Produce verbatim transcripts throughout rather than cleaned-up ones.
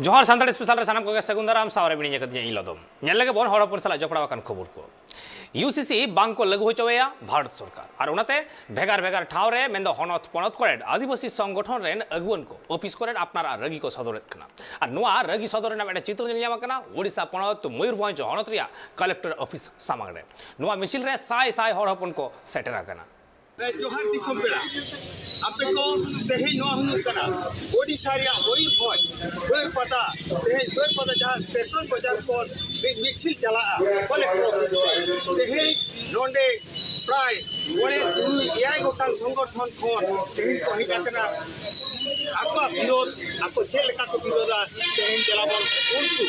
ᱡᱚᱦᱟᱨ ᱥᱟᱱᱛᱟᱲ ᱥᱯᱮᱥᱟᱞ ᱨᱮ ᱥᱟᱱᱟᱢ ᱠᱚᱜᱮ ᱥᱟᱹᱜᱩᱱ ᱫᱟᱨᱟᱢ᱾ ᱥᱟᱶᱨᱮ ᱢᱤᱱᱟᱹᱧ ᱟᱠᱟᱫᱤᱧᱟ ᱤᱧ ᱞᱚᱫᱚᱢ᱾ ᱧᱮᱞ ᱞᱮᱜᱮ ᱵᱚᱱ ᱦᱚᱲ ᱦᱚᱯᱚᱱ ᱥᱟᱞᱟᱜ ᱡᱚᱯᱲᱟᱣ ᱟᱠᱟᱱ ᱠᱷᱚᱵᱚᱨ ᱠᱚ᱾ ᱤᱭᱩ ᱥᱤ ᱥᱤ ᱵᱟᱝ ᱠᱚ ᱞᱟᱹᱜᱩ ᱦᱚᱪᱚᱣᱟᱭᱟ ᱵᱷᱟᱨᱚᱛ ᱥᱚᱨᱠᱟᱨ, ᱟᱨ ᱚᱱᱟᱛᱮ ᱵᱷᱮᱜᱟᱨ ᱵᱷᱮᱜᱟᱨ ᱴᱷᱟᱶ ᱨᱮ, ᱢᱮᱱᱫᱚ ᱦᱚᱱᱚᱛ ᱯᱚᱱᱚᱛ ᱠᱚᱨᱮ ᱟᱹᱫᱤᱵᱟᱹᱥᱤ ᱥᱚᱝᱜᱚᱴᱷᱚᱱ ᱨᱮᱱ ᱟᱹᱜᱩᱣᱟᱹᱱ ᱠᱚ ᱚᱯᱷᱤᱥ ᱠᱚᱨᱮ ᱟᱯᱱᱟᱨᱟᱜ ᱨᱟᱹᱜᱤ ᱠᱚ ᱥᱚᱫᱚᱨᱮᱫ ᱠᱟᱱᱟ᱾ ᱟᱨ ᱱᱚᱣᱟ ᱨᱟᱹᱜᱤ ᱥᱚᱫᱚᱨ ᱨᱮᱱᱟᱜ ᱢᱤᱫᱴᱮᱱ ᱪᱤᱛᱟᱹᱨ ᱧᱮᱞ ᱧᱟᱢ ᱟᱠᱟᱱᱟ ᱳᱰᱤᱥᱟ ᱯᱚᱱᱚᱛ ᱢᱚᱭᱩᱨᱵᱷᱚᱸᱡᱽ ᱦᱚᱱᱚᱛ ᱨᱮᱭᱟᱜ ᱠᱟᱞᱮᱠᱴᱚᱨ ᱚᱯᱷᱤᱥ ᱥᱟᱢᱟᱝ ᱨᱮ᱾ ᱱᱚᱣᱟ ᱢᱤᱪᱷᱤᱞ ᱨᱮ ᱥᱟᱭ ᱥᱟᱭ ᱦᱚᱲ ᱦᱚᱯᱚᱱ ᱠᱚ ᱥᱮᱴᱮᱨ ᱟᱠᱟᱱᱟ᱾ ᱡᱚᱦᱟᱨ ᱫᱤᱥᱚᱢ ᱯᱮᱲᱟ, ᱟᱯᱮ ᱠᱚ ᱛᱮᱦᱮᱧ ᱱᱚᱣᱟ ᱦᱩᱭᱩᱜ ᱠᱟᱱᱟ ᱳᱰᱤᱥᱟ ᱨᱮᱭᱟᱜ ᱢᱚᱭᱩᱨᱵᱷᱚᱸᱡᱽ ᱵᱟᱹᱨᱯᱟᱫᱟ᱾ ᱛᱮᱦᱮᱧ ᱵᱟᱹᱨᱯᱟᱫᱟ ᱡᱟᱦᱟᱸ ᱥᱴᱮᱥᱚᱱ ᱵᱟᱡᱟᱨ ᱠᱷᱚᱱ ᱢᱤᱫ ᱢᱤᱪᱷᱤᱞ ᱪᱟᱞᱟᱜᱼᱟ ᱠᱚᱞᱮᱠᱴᱚᱨ ᱚᱯᱷᱤᱥ ᱛᱮ, ᱛᱮᱦᱮᱧ ᱱᱚᱰᱮ ᱯᱨᱟᱭ ᱢᱚᱬᱮ ᱛᱩᱨᱩᱭ ᱮᱭᱟᱭ ᱜᱚᱴᱟᱝ ᱥᱚᱝᱜᱚᱴᱷᱚᱱ ᱠᱷᱚᱱ ᱛᱮᱦᱮᱧ ᱠᱚ ᱦᱮᱡ ᱟᱠᱟᱱᱟ᱾ ᱟᱠᱚᱣᱟᱜ ᱵᱤᱨᱳᱫᱷ, ᱟᱠᱚ ᱪᱮᱫ ᱞᱮᱠᱟ ᱠᱚ ᱵᱤᱨᱳᱫᱷᱟ, ᱛᱮᱦᱮᱧ ᱫᱮᱞᱟ ᱵᱚᱱ ᱩᱱᱠᱩ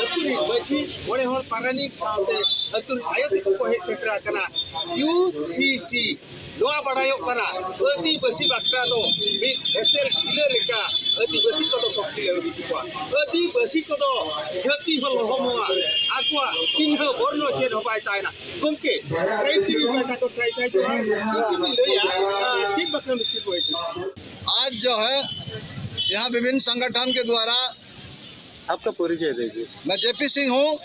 ᱟᱹᱛᱩ ᱨᱤᱱ ᱢᱟᱹᱡᱷᱤ, ᱢᱚᱬᱮ ᱦᱚᱲ ᱯᱟᱨᱟᱱᱤᱠ ᱥᱟᱶᱛᱮ ᱟᱹᱛᱩ ᱨᱤᱱ ᱟᱭᱳ ᱛᱟᱠᱚ ᱠᱚ ᱦᱮᱡ ᱥᱮᱴᱮᱨ ᱟᱠᱟᱱᱟ᱾ ᱤᱭᱩ ᱥᱤ ᱥᱤ, ᱱᱚᱣᱟ ᱵᱟᱲᱟᱭᱚᱜ ᱠᱟᱱᱟ, ᱟᱹᱫᱤᱵᱟᱹᱥᱤ ᱵᱟᱠᱷᱨᱟ ᱫᱚ ᱢᱤᱫ ᱮᱥᱮᱞ ᱠᱷᱤᱞᱟᱹ ᱞᱮᱠᱟ ᱟᱹᱫᱤᱵᱟᱹᱥᱤ ᱠᱚᱫᱚ ᱠᱚ ᱠᱷᱤᱞᱟᱹᱣ ᱤᱫᱤ ᱠᱚᱣᱟ᱾ ᱟᱹᱫᱤᱵᱟᱹᱥᱤ ᱠᱚᱫᱚ ᱡᱟᱹᱛᱤ ᱦᱚᱸ ᱞᱚᱦᱚᱢᱚᱜᱼᱟ, ᱟᱠᱚᱣᱟᱜ ᱪᱤᱱᱦᱟᱹ ᱵᱚᱨᱱᱚ ᱪᱮᱫ ᱦᱚᱸ ᱵᱟᱭ ᱛᱟᱦᱮᱱᱟ᱾ ᱜᱚᱢᱠᱮ, ᱠᱨᱟᱭᱤᱢ ᱴᱤᱵᱷᱤ ᱯᱟᱦᱴᱟ ᱠᱷᱚᱱ ᱥᱟᱭ ᱥᱟᱭ ᱡᱚᱦᱟᱨ᱾ ᱪᱮᱫ ᱵᱤᱱ ᱞᱟᱹᱭᱟ, ᱟᱸ, ᱪᱮᱫ ᱵᱟᱠᱷᱨᱟ ᱢᱤᱪᱷᱤᱞ ᱠᱚ ᱦᱮᱡ ᱟᱠᱟᱱᱟ? आज जो है, यहाँ विभिन्न संगठन के द्वारा आपका परिचय दीजिए। मैं जे पी सिंह हूँ,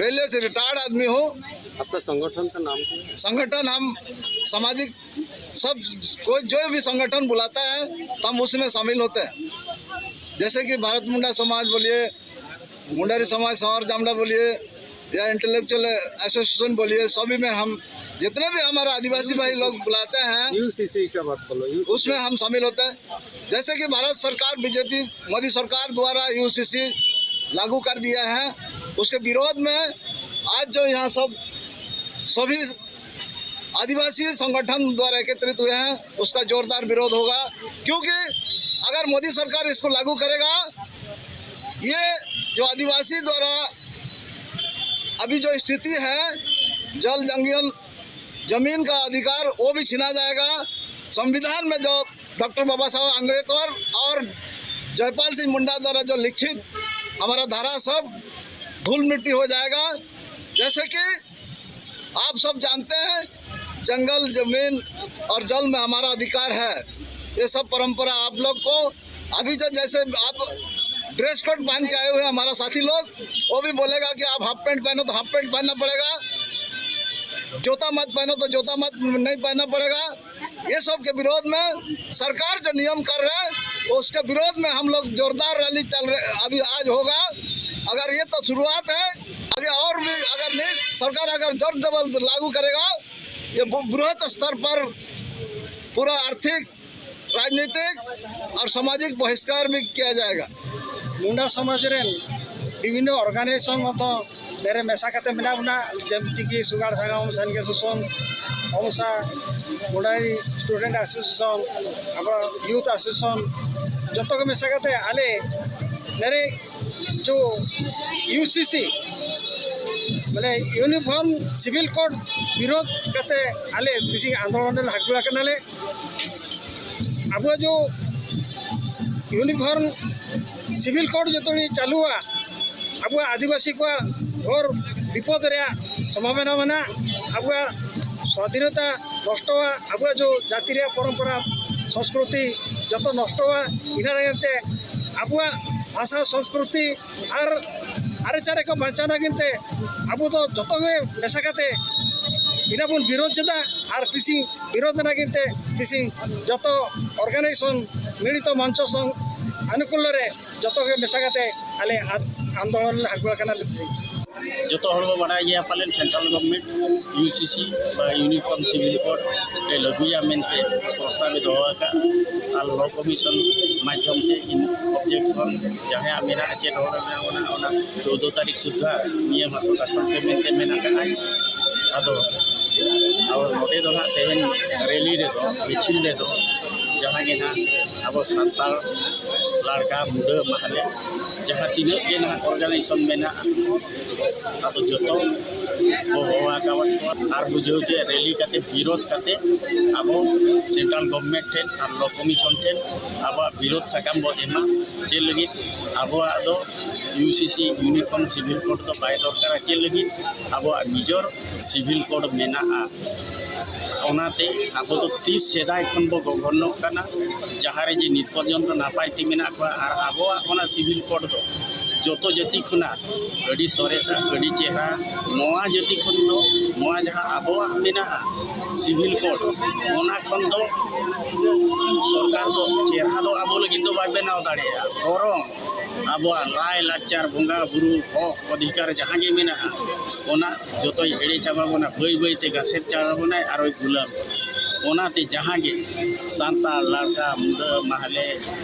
रेलवे से रिटायर्ड आदमी हूँ। आपका संगठन का नाम क्या है? संगठन हम सामाजिक, सब कोई जो भी संगठन बुलाता है तो हम उसमें शामिल होते हैं। जैसे कि भारत मुंडा समाज बोलिए, मुंडारी समाज सवार जामडा बोलिए, या इंटेलेक्चुअल एसोसिएशन बोलिए, सभी में हम जितने भी हमारे आदिवासी भाई लोग बुलाते हैं, यू सी सी का बात बोलो, यू सी सी। उसमें हम शामिल होते हैं। जैसे कि भारत सरकार, बी जे पी, मोदी सरकार द्वारा यू सी सी लागू कर दिया है, उसके विरोध में आज जो यहाँ सब सभी आदिवासी संगठन द्वारा एकत्रित हुए हैं, उसका जोरदार विरोध होगा, क्योंकि अगर मोदी सरकार इसको लागू करेगा, ये जो आदिवासी द्वारा अभी जो स्थिति है, जल जंगल जमीन का अधिकार वो भी छीना जाएगा। संविधान में जो डॉक्टर बाबा साहब आंबेडकर और जयपाल सिंह मुंडा द्वारा जो लिखित हमारा धारा सब धूल मिट्टी हो जाएगा। जैसे कि आप सब जानते हैं, जंगल, जमीन और जल में हमारा अधिकार है। ये सब परंपरा आप लोग को अभी जो जैसे आप ड्रेस कोड पहन के आए हुए हैं हमारा साथी लोग, वो भी बोलेगा कि आप हाफ पैंट पहनो तो हाफ पैंट पहनना पड़ेगा, जूता मत पहनो तो जूता मत नहीं पहनना पड़ेगा। ये सब के विरोध में सरकार जो नियम कर रहे हैं, उसके विरोध में हम लोग जोरदार रैली चल रहे, अभी आज होगा। अगर ये तो शुरुआत है, आगे और भी अगर नहीं, सरकार अगर जोर जबर लागू करेगा, ये बु- बृहत स्तर पर पूरा आर्थिक, राजनीतिक और सामाजिक बहिष्कार भी किया जाएगा। मुंडा समाज ᱨᱮᱱ ᱵᱤᱵᱷᱤᱱᱱᱚ ᱚᱨᱜᱟᱱᱟᱭᱡᱮᱥᱚᱱ ᱦᱚᱸᱛᱚ ᱱᱮᱨᱮ ᱢᱮᱥᱟ ᱠᱟᱛᱮ ᱢᱮᱱᱟᱜ ᱵᱚᱱᱟ, ᱡᱮᱢᱛᱤ ᱠᱤ ᱥᱩᱜᱟᱲ ᱥᱟᱸᱜᱟ ᱚᱢᱥᱟᱱ ᱜᱮ ᱥᱩᱥᱚᱱ, ᱚᱢᱥᱟ ᱢᱩᱱᱰᱟᱨᱤ ᱥᱴᱩᱰᱮᱱᱴ ᱮᱥᱳᱥᱤᱭᱮᱥᱚᱱ, ᱟᱵᱚ ᱭᱩᱛᱷ ᱮᱥᱳᱥᱤᱭᱮᱥᱚᱱ, ᱡᱚᱛᱚ ᱜᱮ ᱢᱮᱥᱟ ᱠᱟᱛᱮ ᱟᱞᱮ ᱱᱮᱨᱮ ᱡᱚ ᱭᱩᱥᱤᱥᱤ ᱢᱟᱱᱮ ᱤᱭᱩᱱᱤᱯᱷᱚᱨᱢ ᱥᱤᱵᱤᱞ ᱠᱳᱰ ᱵᱤᱨᱳᱫᱷ ᱠᱟᱛᱮ ᱟᱞᱮ ᱛᱤᱥᱤ ᱟᱱᱫᱳᱞᱚᱱ ᱨᱮ ᱦᱟᱹᱜᱩᱲ ᱟᱠᱟᱱᱟᱞᱮ᱾ ᱟᱵᱚᱣᱟᱜ ᱡᱚ ᱭᱩᱱᱤᱯᱷᱚᱨᱢ ᱥᱤᱵᱤᱞ ᱠᱳᱰ ᱡᱚᱛᱚ ᱪᱟᱹᱞᱩᱜᱼᱟ, ᱟᱵᱚᱣᱟᱜ ᱟᱹᱫᱤᱵᱟᱹᱥᱤ ᱠᱚᱣᱟᱜ ᱜᱷᱳᱨ ᱵᱤᱯᱚᱫ ᱨᱮᱭᱟᱜ ᱥᱚᱢᱵᱷᱟᱵᱚᱱᱟ ᱢᱮᱱᱟᱜᱼᱟ᱾ ᱟᱵᱚᱣᱟᱜ ᱥᱣᱟᱫᱷᱤᱱᱚᱛᱟ ᱱᱚᱥᱴᱚᱜᱼᱟ, ᱟᱵᱚᱣᱟᱜ ᱡᱚ ᱡᱟᱹᱛᱤ ᱨᱮᱭᱟᱜ ᱯᱚᱨᱚᱢᱯᱚᱨᱟ ᱥᱚᱝᱥᱠᱨᱤᱛᱤ ᱡᱚᱛᱚ ᱱᱚᱥᱴᱚᱜᱼᱟ᱾ ᱤᱱᱟᱹ ᱞᱟᱹᱜᱤᱫ ᱛᱮ ᱟᱵᱚᱣᱟᱜ ᱵᱷᱟᱥᱟ ᱥᱚᱝᱥᱠᱨᱤᱛᱤ ᱟᱨ ᱟᱹᱨᱤᱪᱟᱹᱞᱤ ᱠᱚ ᱵᱟᱧᱪᱟᱣ ᱞᱟᱹᱜᱤᱫ ᱛᱮ ᱟᱵᱚ ᱫᱚ ᱡᱚᱛᱚ ᱜᱮ ᱢᱮᱥᱟ ᱠᱟᱛᱮ ᱤᱱᱟᱹ ᱵᱚᱱ ᱵᱤᱨᱳᱫᱷ ᱮᱫᱟ᱾ ᱟᱨ ᱛᱤᱥᱤ ᱵᱤᱨᱳᱫᱷ ᱞᱟᱹᱜᱤᱫ ᱛᱮ ᱛᱤᱥᱤ ᱡᱚᱛᱚ ᱚᱨᱜᱟᱱᱟᱭᱡᱮᱥᱚᱱ ᱢᱤᱲᱤᱛᱚ ᱢᱚᱧᱪᱚ ᱥᱚᱝ ᱟᱱᱩᱠᱩᱞ ᱨᱮ ᱡᱚᱛᱚ ᱜᱮ ᱢᱮᱥᱟ ᱠᱟᱛᱮ ᱟᱞᱮ ᱟ- ᱟᱱᱫᱳᱞᱚᱱ ᱞᱮ ᱦᱟᱹᱜᱩᱲ ᱟᱠᱟᱱᱟ ᱞᱮ ᱛᱤᱥᱤ᱾ ᱡᱚᱛᱚ ᱦᱚᱲ ᱵᱚ ᱵᱟᱰᱟᱭ ᱜᱮᱭᱟ ᱯᱟᱞᱮᱱ ᱥᱮᱱᱴᱨᱟᱞ ᱜᱚᱵᱷᱢᱮᱱᱴ ᱭᱩ ᱥᱤ ᱥᱤ ᱵᱟ ᱤᱭᱩᱱᱤᱯᱷᱚᱨᱢ ᱥᱤᱵᱤᱞ ᱠᱳᱰ ᱞᱮ ᱞᱟᱹᱜᱩᱭᱟ ᱢᱮᱱᱛᱮ ᱯᱨᱚᱥᱛᱟᱵ ᱮ ᱫᱚᱦᱚ ᱟᱠᱟᱫᱼᱟ᱾ ᱟᱨ ᱞᱚ ᱠᱚᱢᱤᱥᱚᱱ ᱢᱟᱫᱽᱫᱷᱚᱢ ᱛᱮ ᱤᱧ ᱚᱵᱡᱮᱠᱥᱚᱱ ᱡᱟᱦᱟᱸᱭᱟᱜ ᱢᱮᱱᱟᱜᱼᱟ, ᱪᱮᱫ ᱦᱚᱲ ᱢᱮᱱᱟᱜᱼᱟ, ᱚᱱᱟ ᱚᱱᱟ ᱪᱳᱫᱽᱫᱳ ᱛᱟᱹᱨᱤᱠᱷ ᱥᱩᱫᱽᱫᱷᱟ ᱱᱤᱭᱟᱹ ᱢᱟᱥ ᱫᱟᱠᱷᱚᱞ ᱯᱮ ᱢᱮᱱᱛᱮ ᱢᱮᱱ ᱟᱠᱟᱫᱼᱟᱭ᱾ ᱟᱫᱚ ᱟᱵᱚ ᱱᱚᱰᱮ ᱫᱚ ᱱᱟᱦᱟᱜ ᱛᱮᱦᱮᱧ ᱨᱮᱞᱤ ᱨᱮᱫᱚ, ᱢᱤᱪᱷᱤᱞ ᱨᱮᱫᱚ ᱡᱟᱦᱟᱸ ᱜᱮ ᱱᱟᱦᱟᱜ ᱟᱵᱚ ᱥᱟᱱᱛᱟᱲ ᱞᱟᱲᱠᱟ ᱢᱩᱰᱟᱹ ᱢᱟᱦᱞᱮ ᱡᱟᱦᱟᱸ ᱛᱤᱱᱟᱹᱜ ᱜᱮ ᱱᱟᱦᱟᱜ ᱚᱨᱜᱟᱱᱟᱭᱡᱮᱥᱚᱱ ᱢᱮᱱᱟᱜᱼᱟ, ᱟᱫᱚ ᱡᱚᱛᱚ ᱠᱚ ᱦᱚᱦᱚ ᱟᱠᱟᱫ ᱠᱚᱣᱟ ᱟᱨ ᱵᱩᱡᱷᱟᱹᱣ ᱡᱮ ᱨᱮᱞᱤ ᱠᱟᱛᱮ ᱵᱤᱨᱳᱫᱷ ᱠᱟᱛᱮ ᱟᱵᱚ ᱥᱮᱱᱴᱨᱟᱞ ᱜᱚᱵᱷᱢᱮᱱᱴ ᱴᱷᱮᱱ ᱟᱨ ᱞᱚ ᱠᱚᱢᱤᱥᱚᱱ ᱴᱷᱮᱱ ᱟᱵᱚᱣᱟᱜ ᱵᱤᱨᱳᱫᱷ ᱥᱟᱠᱟᱢ ᱵᱚ ᱮᱢᱟ᱾ ᱪᱮᱫ ᱞᱟᱹᱜᱤᱫ ᱟᱵᱚᱣᱟᱜ ᱫᱚ ᱭᱩ ᱥᱤ ᱥᱤ ᱤᱭᱩᱱᱤᱯᱷᱚᱨᱢ ᱥᱤᱵᱤᱞ ᱠᱳᱰ ᱫᱚ ᱵᱟᱭ ᱫᱚᱨᱠᱟᱨᱟ, ᱪᱮᱫ ᱞᱟᱹᱜᱤᱫ ᱟᱵᱚᱣᱟᱜ ᱱᱤᱡᱚᱨ ᱥᱤᱵᱤᱞ ᱠᱳᱰ ᱢᱮᱱᱟᱜᱼᱟ᱾ ᱚᱱᱟᱛᱮ ᱟᱵᱚ ᱫᱚ ᱛᱤᱥ ᱥᱮᱫᱟᱭ ᱠᱷᱚᱱ ᱵᱚ ᱜᱚᱵᱷᱚᱨᱱᱚᱜ ᱠᱟᱱᱟ, ᱡᱟᱦᱟᱸ ᱨᱮ ᱡᱮ ᱱᱤᱛ ᱯᱚᱨᱡᱚᱱᱛᱚ ᱱᱟᱯᱟᱭ ᱛᱮ ᱢᱮᱱᱟᱜ ᱠᱚᱣᱟ᱾ ᱟᱨ ᱟᱵᱚᱣᱟᱜ ᱚᱱᱟ ᱥᱤᱵᱤᱞ ᱠᱳᱰ ᱫᱚ ᱡᱚᱛᱚ ᱡᱟᱹᱛᱤ ᱠᱷᱚᱱᱟᱜ ᱟᱹᱰᱤ ᱥᱚᱨᱮᱥᱟ, ᱟᱹᱰᱤ ᱪᱮᱦᱨᱟ᱾ ᱱᱚᱣᱟ ᱡᱟᱹᱛᱤ ᱠᱷᱚᱱ ᱫᱚ ᱱᱚᱣᱟ ᱡᱟᱦᱟᱸ ᱟᱵᱚᱣᱟᱜ ᱢᱮᱱᱟᱜᱼᱟ ᱥᱤᱵᱤᱞ ᱠᱳᱰ, ᱚᱱᱟ ᱠᱷᱚᱱ ᱫᱚ ᱥᱚᱨᱠᱟᱨ ᱫᱚ ᱪᱮᱦᱨᱟ ᱫᱚ ᱟᱵᱚ ᱞᱟᱹᱜᱤᱫ ᱫᱚ ᱵᱟᱭ ᱵᱮᱱᱟᱣ ᱫᱟᱲᱮᱭᱟᱜᱼᱟ, ᱵᱚᱨᱚᱝ ᱟᱵᱚᱣᱟᱜ ᱞᱟᱭ ᱞᱟᱠᱪᱟᱨ, ᱵᱚᱸᱜᱟ ᱵᱩᱨᱩ, ᱦᱚᱠ ᱚᱫᱷᱤᱠᱟᱨ ᱡᱟᱦᱟᱸ ᱜᱮ ᱢᱮᱱᱟᱜᱼᱟ, ᱚᱱᱟ ᱡᱚᱛᱚᱭ ᱮᱲᱮ ᱪᱟᱵᱟ ᱵᱚᱱᱟ, ᱵᱟᱹᱭ ᱵᱟᱹᱭ ᱛᱮ ᱜᱟᱥᱮᱨ ᱪᱟᱵᱟ ᱵᱚᱱᱟᱭ ᱟᱨᱚᱭ ᱜᱩᱞᱟᱢ᱾ ᱚᱱᱟᱛᱮ ᱡᱟᱦᱟᱸ ᱜᱮ ᱥᱟᱱᱛᱟᱲ, ᱞᱟᱲᱠᱟ, ᱢᱩᱰᱟᱹ, ᱢᱟᱦᱞᱮ,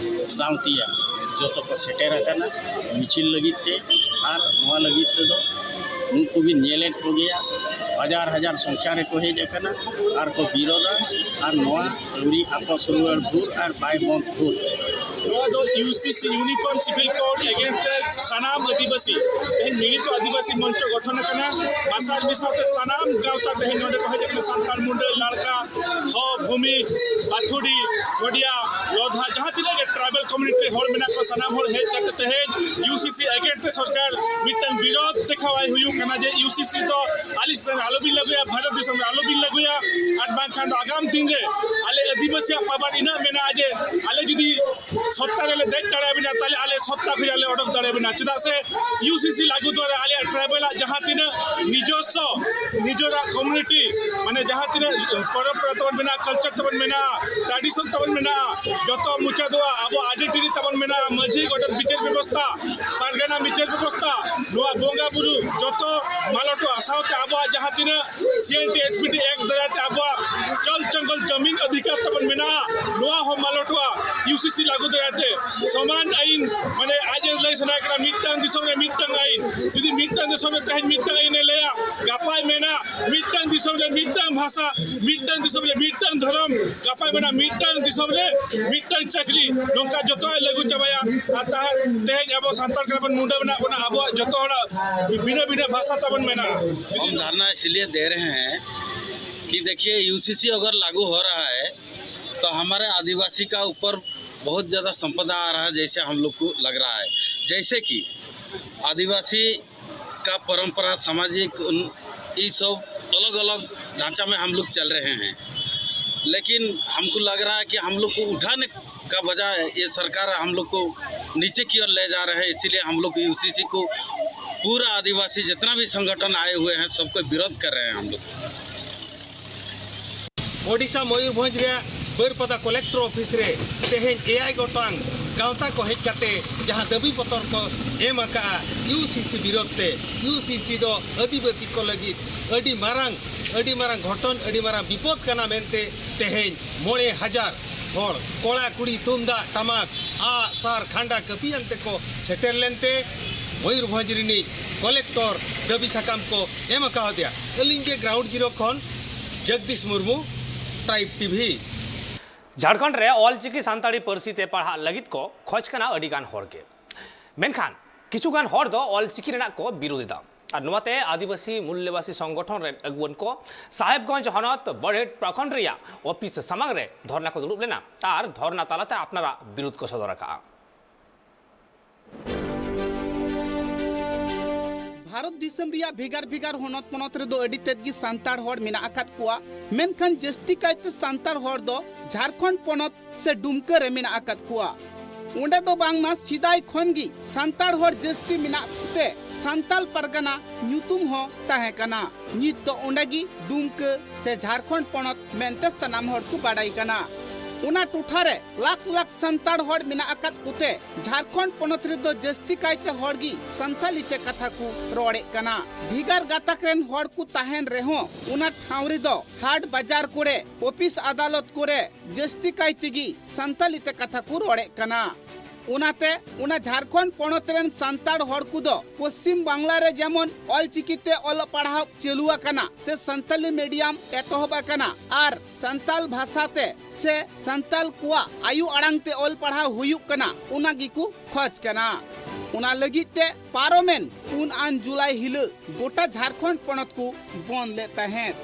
ᱥᱟᱶᱛᱤᱭᱟ ᱡᱚᱛᱚ ᱠᱚ ᱥᱮᱴᱮᱨ ᱟᱠᱟᱱᱟ ᱢᱤᱪᱷᱤᱞ ᱞᱟᱹᱜᱤᱫ ᱛᱮ᱾ ᱟᱨ ᱱᱚᱣᱟ ᱞᱟᱹᱜᱤᱫ ᱛᱮᱫᱚ ᱩᱱᱠᱩ ᱵᱤᱱ ᱧᱮᱞᱮᱫ ᱠᱚᱜᱮᱭᱟ, ᱦᱟᱡᱟᱨ ᱦᱟᱡᱟᱨ ᱥᱚᱝᱠᱷᱟ ᱨᱮᱠᱚ ᱦᱮᱡ ᱟᱠᱟᱱᱟ ᱟᱨ ᱠᱚ ᱵᱤᱨᱳᱫᱟ᱾ ᱟᱨ ᱱᱚᱣᱟ ᱟᱹᱣᱨᱤ ᱟᱯᱟᱥᱩᱨᱩᱣᱟᱹᱲ ᱵᱷᱩᱞ ᱟᱨ ᱵᱟᱭ ᱵᱚᱱᱫ ᱵᱷᱩᱞ᱾ ᱱᱚᱣᱟ ᱫᱚ ᱤᱭᱩ ᱥᱤ ᱥᱤ, Uniform Civil Code Against ᱥᱟᱱᱟᱢ ᱟᱹᱫᱤᱵᱟᱹᱥᱤ, ᱛᱮᱦᱮᱧ ᱢᱤᱲᱤᱛᱚ ᱟᱹᱫᱤᱵᱟᱹᱥᱤ ᱢᱚᱧᱪᱚ ᱜᱚᱴᱷᱚᱱ ᱟᱠᱟᱱᱟ᱾ ᱢᱟᱥᱟᱨ ᱢᱤᱫ ᱥᱟᱶᱛᱮ ᱥᱟᱱᱟᱢ ᱜᱟᱶᱛᱟ ᱛᱮᱦᱮᱧ ᱱᱚᱰᱮ ᱠᱚ ᱦᱮᱡ ᱟᱠᱟᱱᱟ, ᱥᱟᱱᱛᱟᱲ, ᱢᱩᱱᱰᱟᱹ, ᱞᱟᱲᱠᱟ, ᱦᱚ, ᱵᱷᱩᱢᱤ, ᱟᱛᱷᱩᱲᱤ, ᱠᱷᱚᱰᱤᱭᱟ, ᱞᱚᱫᱷᱟ, ᱡᱟᱦᱟᱸ ᱛᱤᱱᱟᱹᱜ ᱜᱮ tribal community ᱨᱮ ᱦᱚᱲ ᱢᱮᱱᱟᱜ ᱠᱚᱣᱟ, ᱥᱟᱱᱟᱢ ᱦᱚᱲ ᱦᱮᱡ ᱠᱟᱛᱮ ᱛᱮᱦᱮᱧ ᱤᱭᱩ ᱥᱤ ᱥᱤ against ᱛᱮ ᱥᱚᱨᱠᱟᱨ ᱢᱤᱫᱴᱟᱝ ᱵᱤᱨᱳᱫᱷ ᱫᱮᱠᱷᱟᱣᱟᱭ ᱦᱩᱭᱩᱜ ᱠᱟᱱᱟ ᱡᱮ ᱤᱭᱩ ᱥᱤ ᱥᱤ ᱫᱚ ᱟᱞᱮ ᱪᱮᱛᱟᱱ ᱨᱮ ᱟᱞᱚᱵᱤᱱ ᱞᱟᱹᱜᱩᱭᱟ, ᱵᱷᱟᱨᱚᱛ ᱫᱤᱥᱚᱢ ᱨᱮ ᱟᱞᱚᱵᱤᱱ ᱞᱟᱹᱜᱩᱭᱟ᱾ ᱟᱨ ᱵᱟᱝᱠᱷᱟᱱ ᱫᱚ ᱟᱜᱟᱢ ᱫᱤᱱ ᱨᱮ ᱟᱞᱮ ᱟᱹᱫᱤᱵᱟᱹᱥᱤᱭᱟᱜ power ᱤᱱᱟᱹᱜ ᱢᱮᱱᱟᱜᱼᱟ ᱡᱮ ᱟᱞᱮ ᱡᱩᱫᱤ ᱥᱚᱛᱛᱟ ᱨᱮᱞᱮ ᱫᱮᱡ ᱫᱟᱲᱮᱭᱟᱵᱤᱱᱟ, ᱛᱟᱦᱞᱮ ᱟᱞᱮ ᱥᱚᱛᱛᱟ ᱠᱷᱚᱱ ᱞᱮ ᱚᱰᱚᱠ ᱫᱟᱲᱮᱭᱟᱵᱤᱱᱟ᱾ ᱪᱮᱫᱟᱜ ᱥᱮ ᱤᱭᱩ ᱥᱤ ᱥᱤ ᱞᱟᱹᱜᱩ ᱫᱣᱟᱨᱟ ᱟᱞᱮᱭᱟᱜ tribal ᱟᱜ ᱡᱟᱦᱟᱸ ᱛᱤᱱᱟᱹᱜ ᱱᱤᱡᱚᱥᱥᱚ, ᱱᱤᱡᱮᱨᱟᱜ community, ᱢᱟᱱᱮ ᱡᱟᱦᱟᱸ ᱛᱤᱱᱟᱹᱜ ᱯᱚᱨᱚᱢᱯᱚᱨᱟ ᱛᱟᱵᱚᱱ ᱢᱮᱱᱟᱜᱼᱟ, culture ᱛᱟᱵᱚᱱ ᱢᱮᱱᱟᱜᱼᱟ, tradition ᱛᱟᱵᱚᱱ ᱢᱮᱱᱟᱜᱼᱟ, ᱡᱚᱛᱚ ᱢᱩᱪᱟᱹᱫᱚᱜᱼᱟ᱾ ᱟᱵᱚ identity ᱛᱟᱵᱚᱱ ᱢᱮᱱᱟᱜᱼᱟ, ᱢᱟᱹᱡᱷᱤ, ᱜᱚᱰᱮᱛ, ᱵᱤᱪᱟᱹᱨ ᱵᱮᱵᱚᱥᱛᱷᱟ, ᱯᱟᱨᱜᱟᱱᱟ ᱵᱤᱪᱟᱹᱨ ᱵᱮᱵᱚᱥᱛᱷᱟ, ᱱᱚᱣᱟ ᱵᱚᱸᱜᱟ ᱵᱩᱨᱩ ᱡᱚᱛᱚ ᱢᱟᱞᱚᱴᱚᱜᱼᱟ᱾ ᱥᱟᱶᱛᱮ ᱟᱵᱚᱣᱟᱜ ᱡᱟᱦᱟᱸ ᱛᱤᱱᱟᱹᱜ C N T S P T Act ᱫᱟᱨᱟᱭ ᱛᱮ ᱟᱵᱚᱣᱟᱜ ᱡᱚᱞ ᱡᱚᱝᱜᱚᱞ ᱡᱚᱢᱤᱱ ᱚᱫᱷᱤᱠᱟᱨ ᱛᱟᱵᱚᱱ ᱢᱮᱱᱟᱜᱼᱟ, ᱱᱚᱣᱟ ᱦᱚᱸ ᱢᱟᱞᱚᱴᱚᱜᱼᱟ᱾ ᱤᱭᱩ ᱥᱤ ᱥᱤ ᱞᱟᱹᱜᱩ ᱫᱟᱨᱟᱭ ᱛᱮ ᱥᱚᱢᱟᱱ ᱟᱹᱭᱤᱱ, ᱢᱟᱱᱮ ᱟᱡ ᱮ ᱞᱟᱹᱭ ᱥᱟᱱᱟᱭ ᱠᱟᱱᱟ ᱢᱤᱫᱴᱟᱝ ᱫᱤᱥᱚᱢ ᱨᱮ ᱢᱤᱫᱴᱟᱝ ᱟᱹᱭᱤᱱ᱾ ᱡᱩᱫᱤ ᱢᱤᱫᱴᱟᱝ ᱫᱤᱥᱚᱢ ᱨᱮ ᱛᱮᱦᱮᱧ ᱢᱤᱫᱴᱟᱝ ᱟᱹᱭᱤᱱ ᱮ ᱞᱟᱹᱭᱟ, ᱜᱟᱯᱟᱭ ᱢᱮᱱᱟ ᱢᱤᱫᱴᱟᱝ ᱫᱤᱥᱚᱢ ᱨᱮ ᱢᱤᱫᱴᱟᱝ ᱵᱷᱟᱥᱟ, ᱢᱤᱫᱴᱟᱝ ᱫᱤᱥᱚᱢ ᱨᱮ ᱢᱤᱫᱴᱟᱝ ᱫᱷᱚᱨᱚᱢ, ᱜᱟᱯᱟᱭ ᱢᱮᱱᱟ ᱢᱤᱫᱴᱟᱝ ᱫᱤᱥᱚᱢ ᱨᱮ ᱢᱤᱫᱴᱟᱝ ᱪᱟᱹᱠᱨᱤ, ᱱᱚᱝᱠᱟ ᱡᱚᱛᱚᱣᱟᱜ ᱮ ᱞᱟᱹᱜᱩ ᱪᱟᱵᱟᱭᱟ᱾ ᱟᱨ ᱛᱟᱦᱮ-, ᱛᱮᱦᱮᱧ ᱟᱵᱚ ᱥᱟᱱᱛᱟᱲ ᱠᱟᱱᱟ ᱵᱚᱱ, ᱢᱩᱱᱰᱟᱹ ᱢᱮᱱᱟᱜ ᱵᱚᱱᱟ, ᱟᱵᱚᱣᱟᱜ ᱡᱚᱛᱚ ᱦᱚᱲᱟᱜ ᱵᱷᱤᱱᱟᱹ ᱵᱷᱤᱱᱟᱹ ᱵᱷᱟᱥᱟ ᱛᱟᱵᱚᱱ ᱢᱮᱱᱟᱜᱼᱟ᱾ हम धरना इसलिए दे रहे हैं कि देखिए, यू सी सी अगर लागू हो रहा है तो हमारे आदिवासी का ऊपर बहुत ज़्यादा संपदा आ रहा है, जैसे हम लोग को लग रहा है। जैसे कि आदिवासी का परंपरा, सामाजिक उन-, ये सब अलग-अलग ढांचा में हम लोग चल रहे हैं, लेकिन हमको लग रहा है कि हम लोग को उठाने का बजाय ये सरकार हम लोग को नीचे की ओर ले जा रहे हैं। इसीलिए हम लोग यूसीसी को, पूरा आदिवासी जितना भी संगठन आए हुए हैं, सबको विरोध कर रहे हैं हम लोग। ᱳᱰᱤᱥᱟ ᱢᱚᱭᱩᱨᱵᱷᱚᱸᱡᱽ ᱨᱮᱭᱟᱜ ᱵᱟᱹᱨᱯᱟᱫᱟ ᱠᱚᱞᱮᱠᱴᱚᱨ ᱚᱯᱷᱤᱥ ᱨᱮ ᱛᱮᱦᱮᱧ ᱮᱭᱟᱭ ᱜᱚᱴᱟᱝ ᱜᱟᱶᱛᱟ ᱠᱚ ᱦᱮᱡ ᱠᱟᱛᱮ ᱡᱟᱦᱟᱸ ᱫᱟᱹᱵᱤ ᱯᱚᱛᱚᱨ ᱠᱚ ᱮᱢ ᱟᱠᱟᱫᱼᱟ ᱤᱭᱩᱥᱤᱥᱤ ᱵᱤᱨᱳᱫᱷ ᱛᱮ, ᱤᱭᱩᱥᱤᱥᱤ ᱫᱚ ᱟᱹᱫᱤᱵᱟᱹᱥᱤ ᱠᱚ ᱞᱟᱹᱜᱤᱫ ᱟᱹᱰᱤ ᱢᱟᱨᱟᱝ, ᱟᱹᱰᱤ ᱢᱟᱨᱟᱝ ᱜᱷᱚᱴᱚᱱ, ᱟᱹᱰᱤ ᱢᱟᱨᱟᱝ ᱵᱤᱯᱚᱫ ᱠᱟᱱᱟ ᱢᱮᱱᱛᱮ ᱛᱮᱦᱮᱧ ᱢᱚᱬᱮ ᱦᱟᱡᱟᱨ ᱦᱚᱲ, ᱠᱚᱲᱟ ᱠᱩᱲᱤ, ᱛᱩᱢᱫᱟᱜ ᱴᱟᱢᱟᱠ, ᱟᱜ ᱥᱟᱨ, ᱠᱷᱟᱸᱰᱟ ᱠᱟᱹᱯᱤ ᱟᱱᱛᱮ ᱠᱚ ᱥᱮᱴᱮᱨ ᱞᱮᱱᱛᱮ ᱢᱚᱭᱩᱨᱵᱷᱚᱸᱡᱽ ᱨᱤᱱᱤᱡ ᱠᱚᱞᱮᱠᱴᱚᱨ ᱫᱟᱹᱵᱤ ᱥᱟᱠᱟᱢ ᱠᱚ ᱮᱢ ᱟᱠᱟᱣᱟᱫᱮᱭᱟ᱾ ᱟᱹᱞᱤᱧ ᱜᱮ ᱜᱨᱟᱣᱩᱱᱰ ᱡᱤᱨᱳ ᱠᱷᱚᱱ ᱡᱚᱜᱽᱫᱤᱥ ᱢᱩᱨᱢᱩ, ᱴᱨᱟᱭᱤᱵᱽ ᱴᱤᱵᱷᱤ᱾ ᱡᱷᱟᱲᱠᱷᱚᱸᱰ ᱨᱮ ᱚᱞᱪᱤᱠᱤ ᱥᱟᱱᱛᱟᱲᱤ ᱯᱟᱹᱨᱥᱤ ᱛᱮ ᱯᱟᱲᱦᱟᱜ ᱞᱟᱹᱜᱤᱫ ᱠᱚ ᱠᱷᱚᱡᱽ ᱠᱟᱱᱟ ᱟᱹᱰᱤ ᱜᱟᱱ ᱦᱚᱲ ᱜᱮ᱾ ᱢᱮᱱᱠᱷᱟᱱ ᱠᱤᱪᱷᱩ ᱜᱟᱱ ᱦᱚᱲ ᱫᱚ ᱚᱞᱪᱤᱠᱤ ᱨᱮᱱᱟᱜ ᱠᱚ ᱵᱤᱨᱳᱫ ᱮᱫᱟ᱾ ᱟᱨ ᱱᱚᱣᱟᱛᱮ ᱟᱹᱫᱤᱵᱟᱹᱥᱤ ᱢᱩᱞᱞᱟᱹᱵᱟᱥᱤ ᱥᱚᱝᱜᱚᱴᱷᱚᱱ ᱨᱮᱱ ᱟᱹᱜᱩᱣᱟᱹᱱ ᱠᱚ ᱥᱟᱦᱮᱵᱽᱜᱚᱸᱡᱽ ᱦᱚᱱᱚᱛ ᱵᱚᱨᱦᱮᱴ ᱯᱨᱚᱠᱷᱚᱸᱰ ᱨᱮᱭᱟᱜ ᱚᱯᱷᱤᱥ ᱥᱟᱢᱟᱝ ᱨᱮ ᱫᱷᱚᱨᱱᱟ ᱠᱚ ᱫᱩᱲᱩᱵ ᱞᱮᱱᱟ ᱟᱨ ᱫᱷᱚᱨᱱᱟ ᱛᱟᱞᱟᱛᱮ ᱟᱯᱱᱟᱨᱟᱜ ᱵᱤᱨᱳᱫ ᱠᱚ ᱥᱚᱫᱚᱨ ᱟᱠᱟᱫᱼᱟ᱾ ᱵᱷᱟᱨᱚᱛ ᱫᱤᱥᱚᱢ ᱨᱮᱭᱟᱜ ᱵᱷᱮᱜᱟᱨ ᱵᱷᱮᱜᱟᱨ ᱦᱚᱱᱚᱛ ᱯᱚᱱᱚᱛ ᱨᱮᱫᱚ ᱟᱹᱰᱤ ᱛᱮᱫ ᱜᱮ ᱥᱟᱱᱛᱟᱲ ᱦᱚᱲ ᱢᱮᱱᱟᱜ ᱟᱠᱟᱫ ᱠᱚᱣᱟ, ᱢᱮᱱᱠᱷᱟᱱ ᱡᱟᱹᱥᱛᱤ ᱠᱟᱭᱛᱮ ᱥᱟᱱᱛᱟᱲ ᱦᱚᱲ ᱫᱚ ᱡᱷᱟᱲᱠᱷᱚᱸᱰ ᱯᱚᱱᱚᱛ ᱥᱮ ᱰᱩᱢᱠᱟᱹ ᱨᱮ ᱢᱮᱱᱟᱜ ᱟᱠᱟᱫ ᱠᱚᱣᱟ᱾ ᱚᱸᱰᱮ ᱫᱚ ᱵᱟᱝᱢᱟ ᱥᱮᱫᱟᱭ ᱠᱷᱚᱱ ᱜᱮ ᱥᱟᱱᱛᱟᱲ ᱦᱚᱲ ᱡᱟᱹᱥᱛᱤ ᱢᱮᱱᱟᱜ ᱠᱚᱛᱮ ᱥᱟᱱᱛᱟᱞ ᱯᱟᱨᱜᱟᱱᱟ ᱧᱩᱛᱩᱢ ᱦᱚᱸ ᱛᱟᱦᱮᱸ ᱠᱟᱱᱟ᱾ ᱱᱤᱛ ᱫᱚ ᱚᱸᱰᱮ ᱜᱮ ᱰᱩᱢᱠᱟᱹ ᱥᱮ ᱡᱷᱟᱲᱠᱷᱚᱸᱰ ᱯᱚᱱᱚᱛ ᱢᱮᱱᱛᱮ ᱥᱟᱱᱟᱢ ᱦᱚᱲ ᱠᱚ ᱵᱟᱰᱟᱭ ᱠᱟᱱᱟ᱾ ᱚᱱᱟ ᱴᱚᱴᱷᱟ ᱨᱮ ᱞᱟᱠᱷ ᱞᱟᱠᱷ ᱥᱟᱱᱛᱟᱲ ᱦᱚᱲ ᱢᱮᱱᱟᱜ ᱟᱠᱟᱫ ᱠᱚᱛᱮ ᱡᱷᱟᱲᱠᱷᱚᱸᱰ ᱯᱚᱱᱚᱛ ᱨᱮᱫᱚ ᱡᱟᱹᱥᱛᱤ ᱠᱟᱭᱛᱮ ᱦᱚᱲ ᱜᱮ ᱥᱟᱱᱛᱟᱞᱤ ᱛᱮ ᱠᱟᱛᱷᱟ ᱠᱚ ᱨᱚᱲᱮᱫ ᱠᱟᱱᱟ᱾ ᱵᱷᱮᱜᱟᱨ ᱜᱟᱛᱟᱠ ᱨᱮᱱ ᱦᱚᱲ ᱠᱚ ᱛᱟᱦᱮᱱ ᱨᱮᱦᱚᱸ ᱚᱱᱟ ᱴᱷᱟᱶ ᱨᱮᱫᱚ ᱦᱟᱴ ᱵᱟᱡᱟᱨ ᱠᱚᱨᱮ, ᱚᱯᱷᱤᱥ ᱟᱫᱟᱞᱚᱛ ᱠᱚᱨᱮ ᱡᱟᱹᱥᱛᱤ ᱠᱟᱭ ᱛᱮᱜᱮ ᱥᱟᱱᱛᱟᱞᱤ ᱛᱮ ᱠᱟᱛᱷᱟ ᱠᱚ ᱨᱚᱲᱮᱫ ᱠᱟᱱᱟ᱾ ᱚᱱᱟᱛᱮ ᱚᱱᱟ ᱡᱷᱟᱲᱠᱷᱚᱸᱰ ᱯᱚᱱᱚᱛ ᱨᱮᱱ ᱥᱟᱱᱛᱟᱲ ᱦᱚᱲ ᱠᱚᱫᱚ ᱯᱚᱥᱪᱤᱢ ᱵᱟᱝᱞᱟ ᱨᱮ ᱡᱮᱢᱚᱱ ᱚᱞᱪᱤᱠᱤ ᱛᱮ ᱚᱞᱚᱜ ᱯᱟᱲᱦᱟᱣ ᱪᱟᱹᱞᱩ ᱟᱠᱟᱱᱟ ᱥᱮ ᱥᱟᱱᱛᱟᱞᱤ ᱢᱤᱰᱤᱭᱟᱢ ᱮᱛᱚᱦᱚᱵ ᱟᱠᱟᱱᱟ ᱟᱨ ᱥᱟᱱᱛᱟᱞ ᱵᱷᱟᱥᱟ ᱛᱮ ᱥᱮ ᱥᱟᱱᱛᱟᱞ ᱠᱚᱣᱟᱜ ᱟᱭᱳ ᱟᱲᱟᱝ ᱛᱮ ᱚᱞ ᱯᱟᱲᱦᱟᱣ ᱦᱩᱭᱩᱜ ᱠᱟᱱᱟ, ᱚᱱᱟ ᱜᱮᱠᱚ ᱠᱷᱚᱡᱽ ᱠᱟᱱᱟ᱾ ᱚᱱᱟ ᱞᱟᱹᱜᱤᱫ ᱛᱮ ᱯᱟᱨᱚᱢᱮᱱ ᱯᱩᱱ ᱟᱱ ᱡᱩᱞᱟᱭ ᱦᱤᱞᱳᱜ ᱜᱚᱴᱟ ᱡᱷᱟᱲᱠᱷᱚᱸᱰ ᱯᱚᱱᱚᱛ ᱠᱚ ᱵᱚᱱᱫ ᱞᱮᱫ ᱛᱟᱦᱮᱸᱫ᱾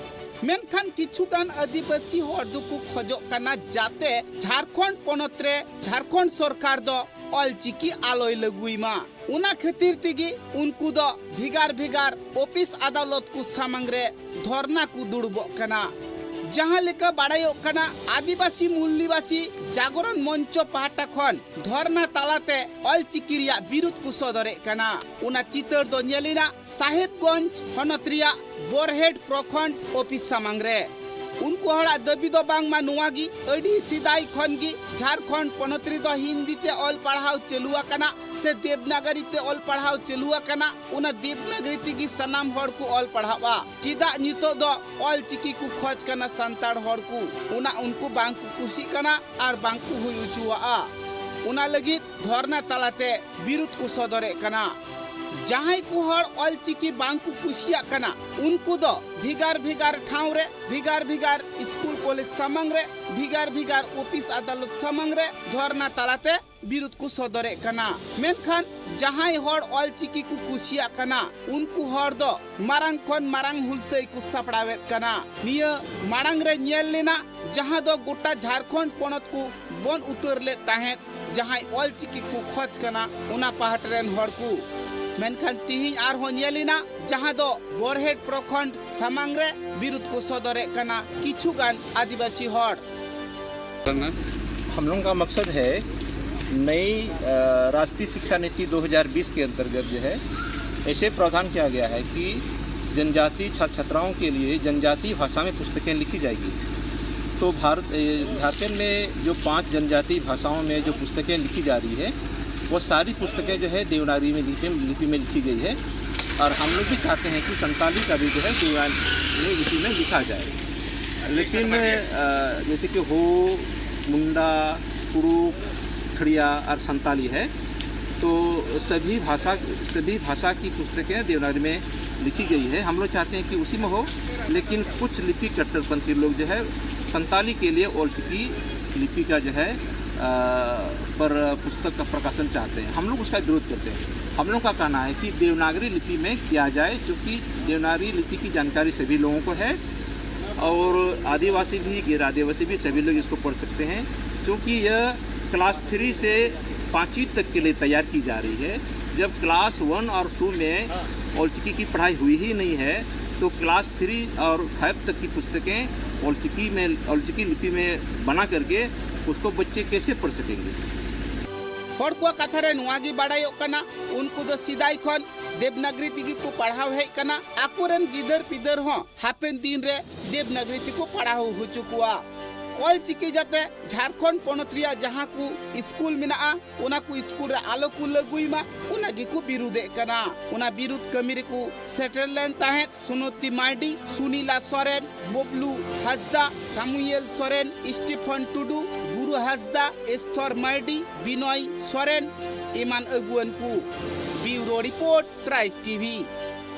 ᱢᱮᱱᱠᱷᱟᱱ ᱠᱤᱪᱷᱩ ᱜᱟᱱ ᱟᱹᱫᱤᱵᱟᱹᱥᱤ ᱦᱚᱲ ᱫᱚᱠᱚ ᱠᱷᱚᱡᱚᱜ ᱠᱟᱱᱟ ᱡᱟᱛᱮ ᱡᱷᱟᱲᱠᱷᱚᱸᱰ ᱯᱚᱱᱚᱛ ᱨᱮ ᱡᱷᱟᱲᱠᱷᱚᱸᱰ ᱥᱚᱨᱠᱟᱨ ᱫᱚ ᱚᱞᱪᱤᱠᱤ ᱟᱞᱚᱭ ᱞᱟᱹᱜᱩᱭ ᱢᱟ᱾ ᱚᱱᱟ ᱠᱷᱟᱹᱛᱤᱨ ᱛᱮᱜᱮ ᱩᱱᱠᱩ ᱫᱚ ᱵᱷᱮᱜᱟᱨ ᱵᱷᱮᱜᱟᱨ ᱚᱯᱷᱤᱥ ᱟᱫᱟᱞᱚᱛ ᱠᱚ ᱥᱟᱢᱟᱝ ᱨᱮ ᱫᱷᱚᱨᱱᱟ ᱠᱚ ᱫᱩᱲᱩᱵᱚᱜ ᱠᱟᱱᱟ᱾ ᱡᱟᱦᱟᱸ ᱞᱮᱠᱟ ᱵᱟᱲᱟᱭᱚᱜ ᱠᱟᱱᱟ, ᱟᱹᱫᱤᱵᱟᱹᱥᱤ ᱢᱩᱞᱞᱤᱵᱟᱹᱥᱤ ᱡᱟᱜᱚᱨᱚᱱ ᱢᱚᱧᱪᱚ ᱯᱟᱦᱴᱟ ᱠᱷᱚᱱ ᱫᱷᱚᱨᱱᱟ ᱛᱟᱞᱟᱛᱮ ᱚᱞᱪᱤᱠᱤ ᱨᱮᱭᱟᱜ ᱵᱤᱨᱩᱫᱷ ᱠᱚ ᱥᱚᱫᱚᱨᱮᱫ ᱠᱟᱱᱟ᱾ ᱚᱱᱟ ᱪᱤᱛᱟᱹᱨ ᱫᱚ ᱧᱮᱞ ᱮᱱᱟ ᱥᱟᱦᱮᱵᱽᱜᱚᱸᱡᱽ ᱦᱚᱱᱚᱛ ᱨᱮᱭᱟᱜ ᱵᱚᱨᱦᱮᱰ ᱯᱨᱚᱠᱷᱚᱸᱰ ᱚᱯᱷᱤᱥ ᱥᱟᱢᱟᱝ ᱨᱮ᱾ ᱩᱱᱠᱩ ᱦᱚᱲᱟᱜ ᱫᱟᱹᱵᱤ ᱫᱚ ᱵᱟᱝᱢᱟ ᱱᱚᱣᱟ ᱜᱮ, ᱟᱹᱰᱤ ᱥᱮᱫᱟᱭ ᱠᱷᱚᱱ ᱜᱮ ᱡᱷᱟᱲᱠᱷᱚᱸᱰ ᱯᱚᱱᱚᱛ ᱨᱮᱫᱚ ᱦᱤᱱᱫᱤ ᱛᱮ ᱚᱞ ᱯᱟᱲᱦᱟᱣ ᱪᱟᱹᱞᱩ ᱟᱠᱟᱱᱟ ᱥᱮ ᱫᱮᱵᱽᱱᱟᱜᱚᱨᱤ ᱛᱮ ᱚᱞ ᱯᱟᱲᱦᱟᱣ ᱪᱟᱹᱞᱩ ᱟᱠᱟᱱᱟ, ᱚᱱᱟ ᱫᱮᱵᱽᱱᱟᱜᱚᱨᱤ ᱛᱮᱜᱮ ᱥᱟᱱᱟᱢ ᱦᱚᱲ ᱠᱚ ᱚᱞ ᱯᱟᱲᱦᱟᱜᱼᱟ᱾ ᱪᱮᱫᱟᱜ ᱱᱤᱛᱚᱜ ᱫᱚ ᱚᱞ ᱪᱤᱠᱤ ᱠᱚ ᱠᱷᱚᱡᱽ ᱠᱟᱱᱟ ᱥᱟᱱᱛᱟᱲ ᱦᱚᱲ ᱠᱚ? ᱚᱱᱟ ᱩᱱᱠᱩ ᱵᱟᱝ ᱠᱚ ᱠᱩᱥᱤᱜ ᱠᱟᱱᱟ ᱟᱨ ᱵᱟᱝ ᱠᱚ ᱦᱩᱭ ᱦᱚᱪᱚᱣᱟᱜᱼᱟ᱾ ᱚᱱᱟ ᱞᱟᱹᱜᱤᱫ ᱫᱷᱚᱨᱱᱟ ᱛᱟᱞᱟᱛᱮ ᱵᱤᱨᱩᱫᱷ ᱠᱚ ᱥᱚᱫᱚᱨᱮᱫ ᱠᱟᱱᱟ᱾ ᱡᱟᱦᱟᱸᱭ ᱠᱚ ᱦᱚᱲ ᱚᱞ ᱪᱤᱠᱤ ᱵᱟᱝ ᱠᱚ ᱠᱩᱥᱤᱭᱟᱜ ᱠᱟᱱᱟ, ᱩᱱᱠᱩ ᱫᱚ ᱵᱷᱮᱜᱟᱨ ᱵᱷᱮᱜᱟᱨ ᱴᱷᱟᱶ ᱨᱮ, ᱵᱷᱮᱜᱟᱨ ᱵᱷᱮᱜᱟᱨ ᱥᱠᱩᱞ ᱠᱚᱞᱮᱡᱽ ᱥᱟᱢᱟᱝ ᱨᱮ, ᱵᱷᱮᱜᱟᱨ ᱵᱷᱮᱜᱟᱨ ᱚᱯᱷᱤᱥ ᱟᱫᱟᱞᱚᱛ ᱥᱟᱢᱟᱝ ᱨᱮ ᱫᱷᱚᱨᱱᱟ ᱛᱟᱞᱟᱛᱮ ᱵᱤᱨᱩᱫᱷ ᱠᱚ ᱥᱚᱫᱚᱨᱮᱫ ᱠᱟᱱᱟ᱾ ᱢᱮᱱᱠᱷᱟᱱ ᱡᱟᱦᱟᱸᱭ ᱦᱚᱲ ᱚᱞ ᱪᱤᱠᱤ ᱠᱚ ᱠᱩᱥᱤᱭᱟᱜ ᱠᱟᱱᱟ, ᱩᱱᱠᱩ ᱦᱚᱲ ᱫᱚ ᱢᱟᱨᱟᱝ ᱠᱷᱚᱱ ᱢᱟᱨᱟᱝ ᱦᱩᱞᱥᱟᱹᱭ ᱠᱚ ᱥᱟᱯᱲᱟᱣᱮᱫ ᱠᱟᱱᱟ᱾ ᱱᱤᱭᱟᱹ ᱢᱟᱲᱟᱝ ᱨᱮ ᱧᱮᱞ ᱞᱮᱱᱟ, ᱡᱟᱦᱟᱸ ᱫᱚ ᱜᱚᱴᱟ ᱡᱷᱟᱲᱠᱷᱚᱸᱰ ᱯᱚᱱᱚᱛ ᱠᱚ ᱵᱚᱱᱫ ᱩᱛᱟᱹᱨ ᱞᱮᱫ ᱛᱟᱦᱮᱸᱫ, ᱡᱟᱦᱟᱸᱭ ᱚᱞ ᱪᱤᱠᱤ ᱠᱚ ᱠᱷᱚᱡᱽ ᱠᱟᱱᱟ, ᱚᱱᱟ ᱯᱟᱦᱴᱟ ᱨᱮᱱ ᱦᱚᱲ ᱠᱚ᱾ ᱢᱮᱱᱠᱷᱟᱱ ᱛᱤᱦᱤᱧ ᱟᱨᱦᱚᱸ ᱧᱮᱞ ᱮᱱᱟ, ᱡᱟᱦᱟᱸ ᱫᱚ ᱵᱚᱨᱦᱮᱰ ᱯᱨᱚᱠᱷᱚᱸᱰ ᱥᱟᱢᱟᱝ ᱨᱮ ᱵᱤᱨᱩᱫᱷ ᱠᱚ ᱥᱚᱫᱚᱨᱮᱫ ᱠᱟᱱᱟ ᱠᱤᱪᱷᱩ ᱜᱟᱱ ᱟᱹᱫᱤᱵᱟᱹᱥᱤ ᱦᱚᱲ᱾ हम लोगों का मकसद है, नई अ, राष्ट्रीय शिक्षा नीति दो हज़ार बीस के अंतर्गत जो है, ऐसे प्रावधान किया गया है कि जनजाति छात्र छात्राओं के लिए जनजातीय भाषा में पुस्तकें लिखी जाएगी। तो भारत ए, झारखंड में जो पांच जनजातीय भाषाओं में जो पुस्तकें लिखी जा रही है, वो सारी पुस्तकें जो है देवनागरी में लिपि लिपि में लिखी गई है। और हम लोग भी चाहते हैं कि संताली का भी जो है देवनागरी लिपि में लिखा जाए। लेकिन अ, जैसे कि हो, मुंडा, कुड़ुख, खड़िया और संताली है, तो सभी भाषा सभी भाषा की पुस्तकें देवनागरी में लिखी गई है। हम लोग चाहते हैं कि उसी में हो, लेकिन कुछ लिपि कट्टरपंथी लोग जो है संताली के लिए ओल्ड की लिपि का जो है अ, पर पुस्तक का प्रकाशन चाहते हैं। हम लोग उसका विरोध करते हैं। हम लोग का कहना है कि देवनागरी लिपि में किया जाए, क्योंकि देवनागरी लिपि की जानकारी सभी लोगों को है और आदिवासी भी, गैर आदिवासी भी, सभी लोग इसको पढ़ सकते हैं, क्योंकि यह क्लास थ्री से पाँचवीं तक के लिए तैयार की जा रही है। जब क्लास वन और टू में ऑलचिकी की पढ़ाई हुई ही नहीं है, तो क्लास थ्री और फाइव तक की पुस्तकें ऑलचिकी में, ऑलचिकी लिपि में बना करके उसको बच्चे कैसे पढ़ सकेंगे? ᱦᱚᱲ ᱠᱚᱣᱟᱜ ᱠᱟᱛᱷᱟ ᱨᱮ ᱱᱚᱣᱟ ᱜᱮ ᱵᱟᱲᱟᱭᱚᱜ ᱠᱟᱱᱟ, ᱩᱱᱠᱩ ᱫᱚ ᱥᱮᱫᱟᱭ ᱠᱷᱚᱱ ᱫᱮᱵᱽᱱᱟᱜᱽᱨᱤ ᱛᱮᱜᱮ ᱠᱚ ᱯᱟᱲᱦᱟᱣ ᱦᱮᱡ ᱠᱟᱱᱟ᱾ ᱟᱠᱚᱨᱮᱱ ᱜᱤᱫᱟᱹᱨ ᱯᱤᱫᱟᱹᱨ ᱦᱚᱸ ᱦᱟᱯᱮᱱ ᱫᱤᱱ ᱨᱮ ᱫᱮᱵᱽᱱᱟᱜᱽᱨᱤ ᱛᱮᱠᱚ ᱯᱟᱲᱦᱟᱣ ᱦᱚᱪᱚ ᱠᱚᱣᱟ᱾ ᱚᱞ ᱪᱤᱠᱤ ᱡᱟᱛᱮ ᱡᱷᱟᱲᱠᱷᱚᱸᱰ ᱯᱚᱱᱚᱛ ᱨᱮᱭᱟᱜ ᱡᱟᱦᱟᱸ ᱠᱚ ᱥᱠᱩᱞ ᱢᱮᱱᱟᱜᱼᱟ, ᱚᱱᱟ ᱠᱚ ᱥᱠᱩᱞ ᱨᱮ ᱟᱞᱚ ᱠᱚ ᱞᱟᱹᱜᱩᱭ ᱢᱟ, ᱚᱱᱟ ᱜᱮᱠᱚ ᱵᱤᱨᱩᱫᱷᱮᱫ ᱠᱟᱱᱟ᱾ ᱚᱱᱟ ᱵᱤᱨᱩᱫᱷ ᱠᱟᱹᱢᱤ ᱨᱮᱠᱚ ᱥᱮᱴᱮᱨ ᱞᱮᱱ ᱛᱟᱦᱮᱸᱫ ᱥᱩᱱᱚᱛᱤ ᱢᱟᱨᱰᱤ, ᱥᱩᱱᱤᱞᱟ ᱥᱚᱨᱮᱱ, ᱵᱚᱵᱞᱩ ᱦᱟᱸᱥᱫᱟ, ᱥᱟᱢᱩᱭᱮᱞ ᱥᱚᱨᱮᱱ, ᱥᱴᱤᱯᱷᱚᱱ ᱴᱩᱰᱩ, ᱜᱩᱨᱩ ᱦᱟᱸᱥᱫᱟ, ᱮᱥᱛᱷᱚᱨ ᱢᱟᱨᱰᱤ, ᱵᱤᱱᱚᱭ ᱥᱚᱨᱮᱱ ᱮᱢᱟᱱ ᱟᱹᱜᱩᱣᱟᱹᱱ ᱠᱚ᱾ ᱵᱤᱭᱩᱨᱳ ᱨᱤᱯᱳᱨᱴ, ᱴᱨᱟᱭᱤᱵᱽ ᱴᱤᱵᱷᱤ᱾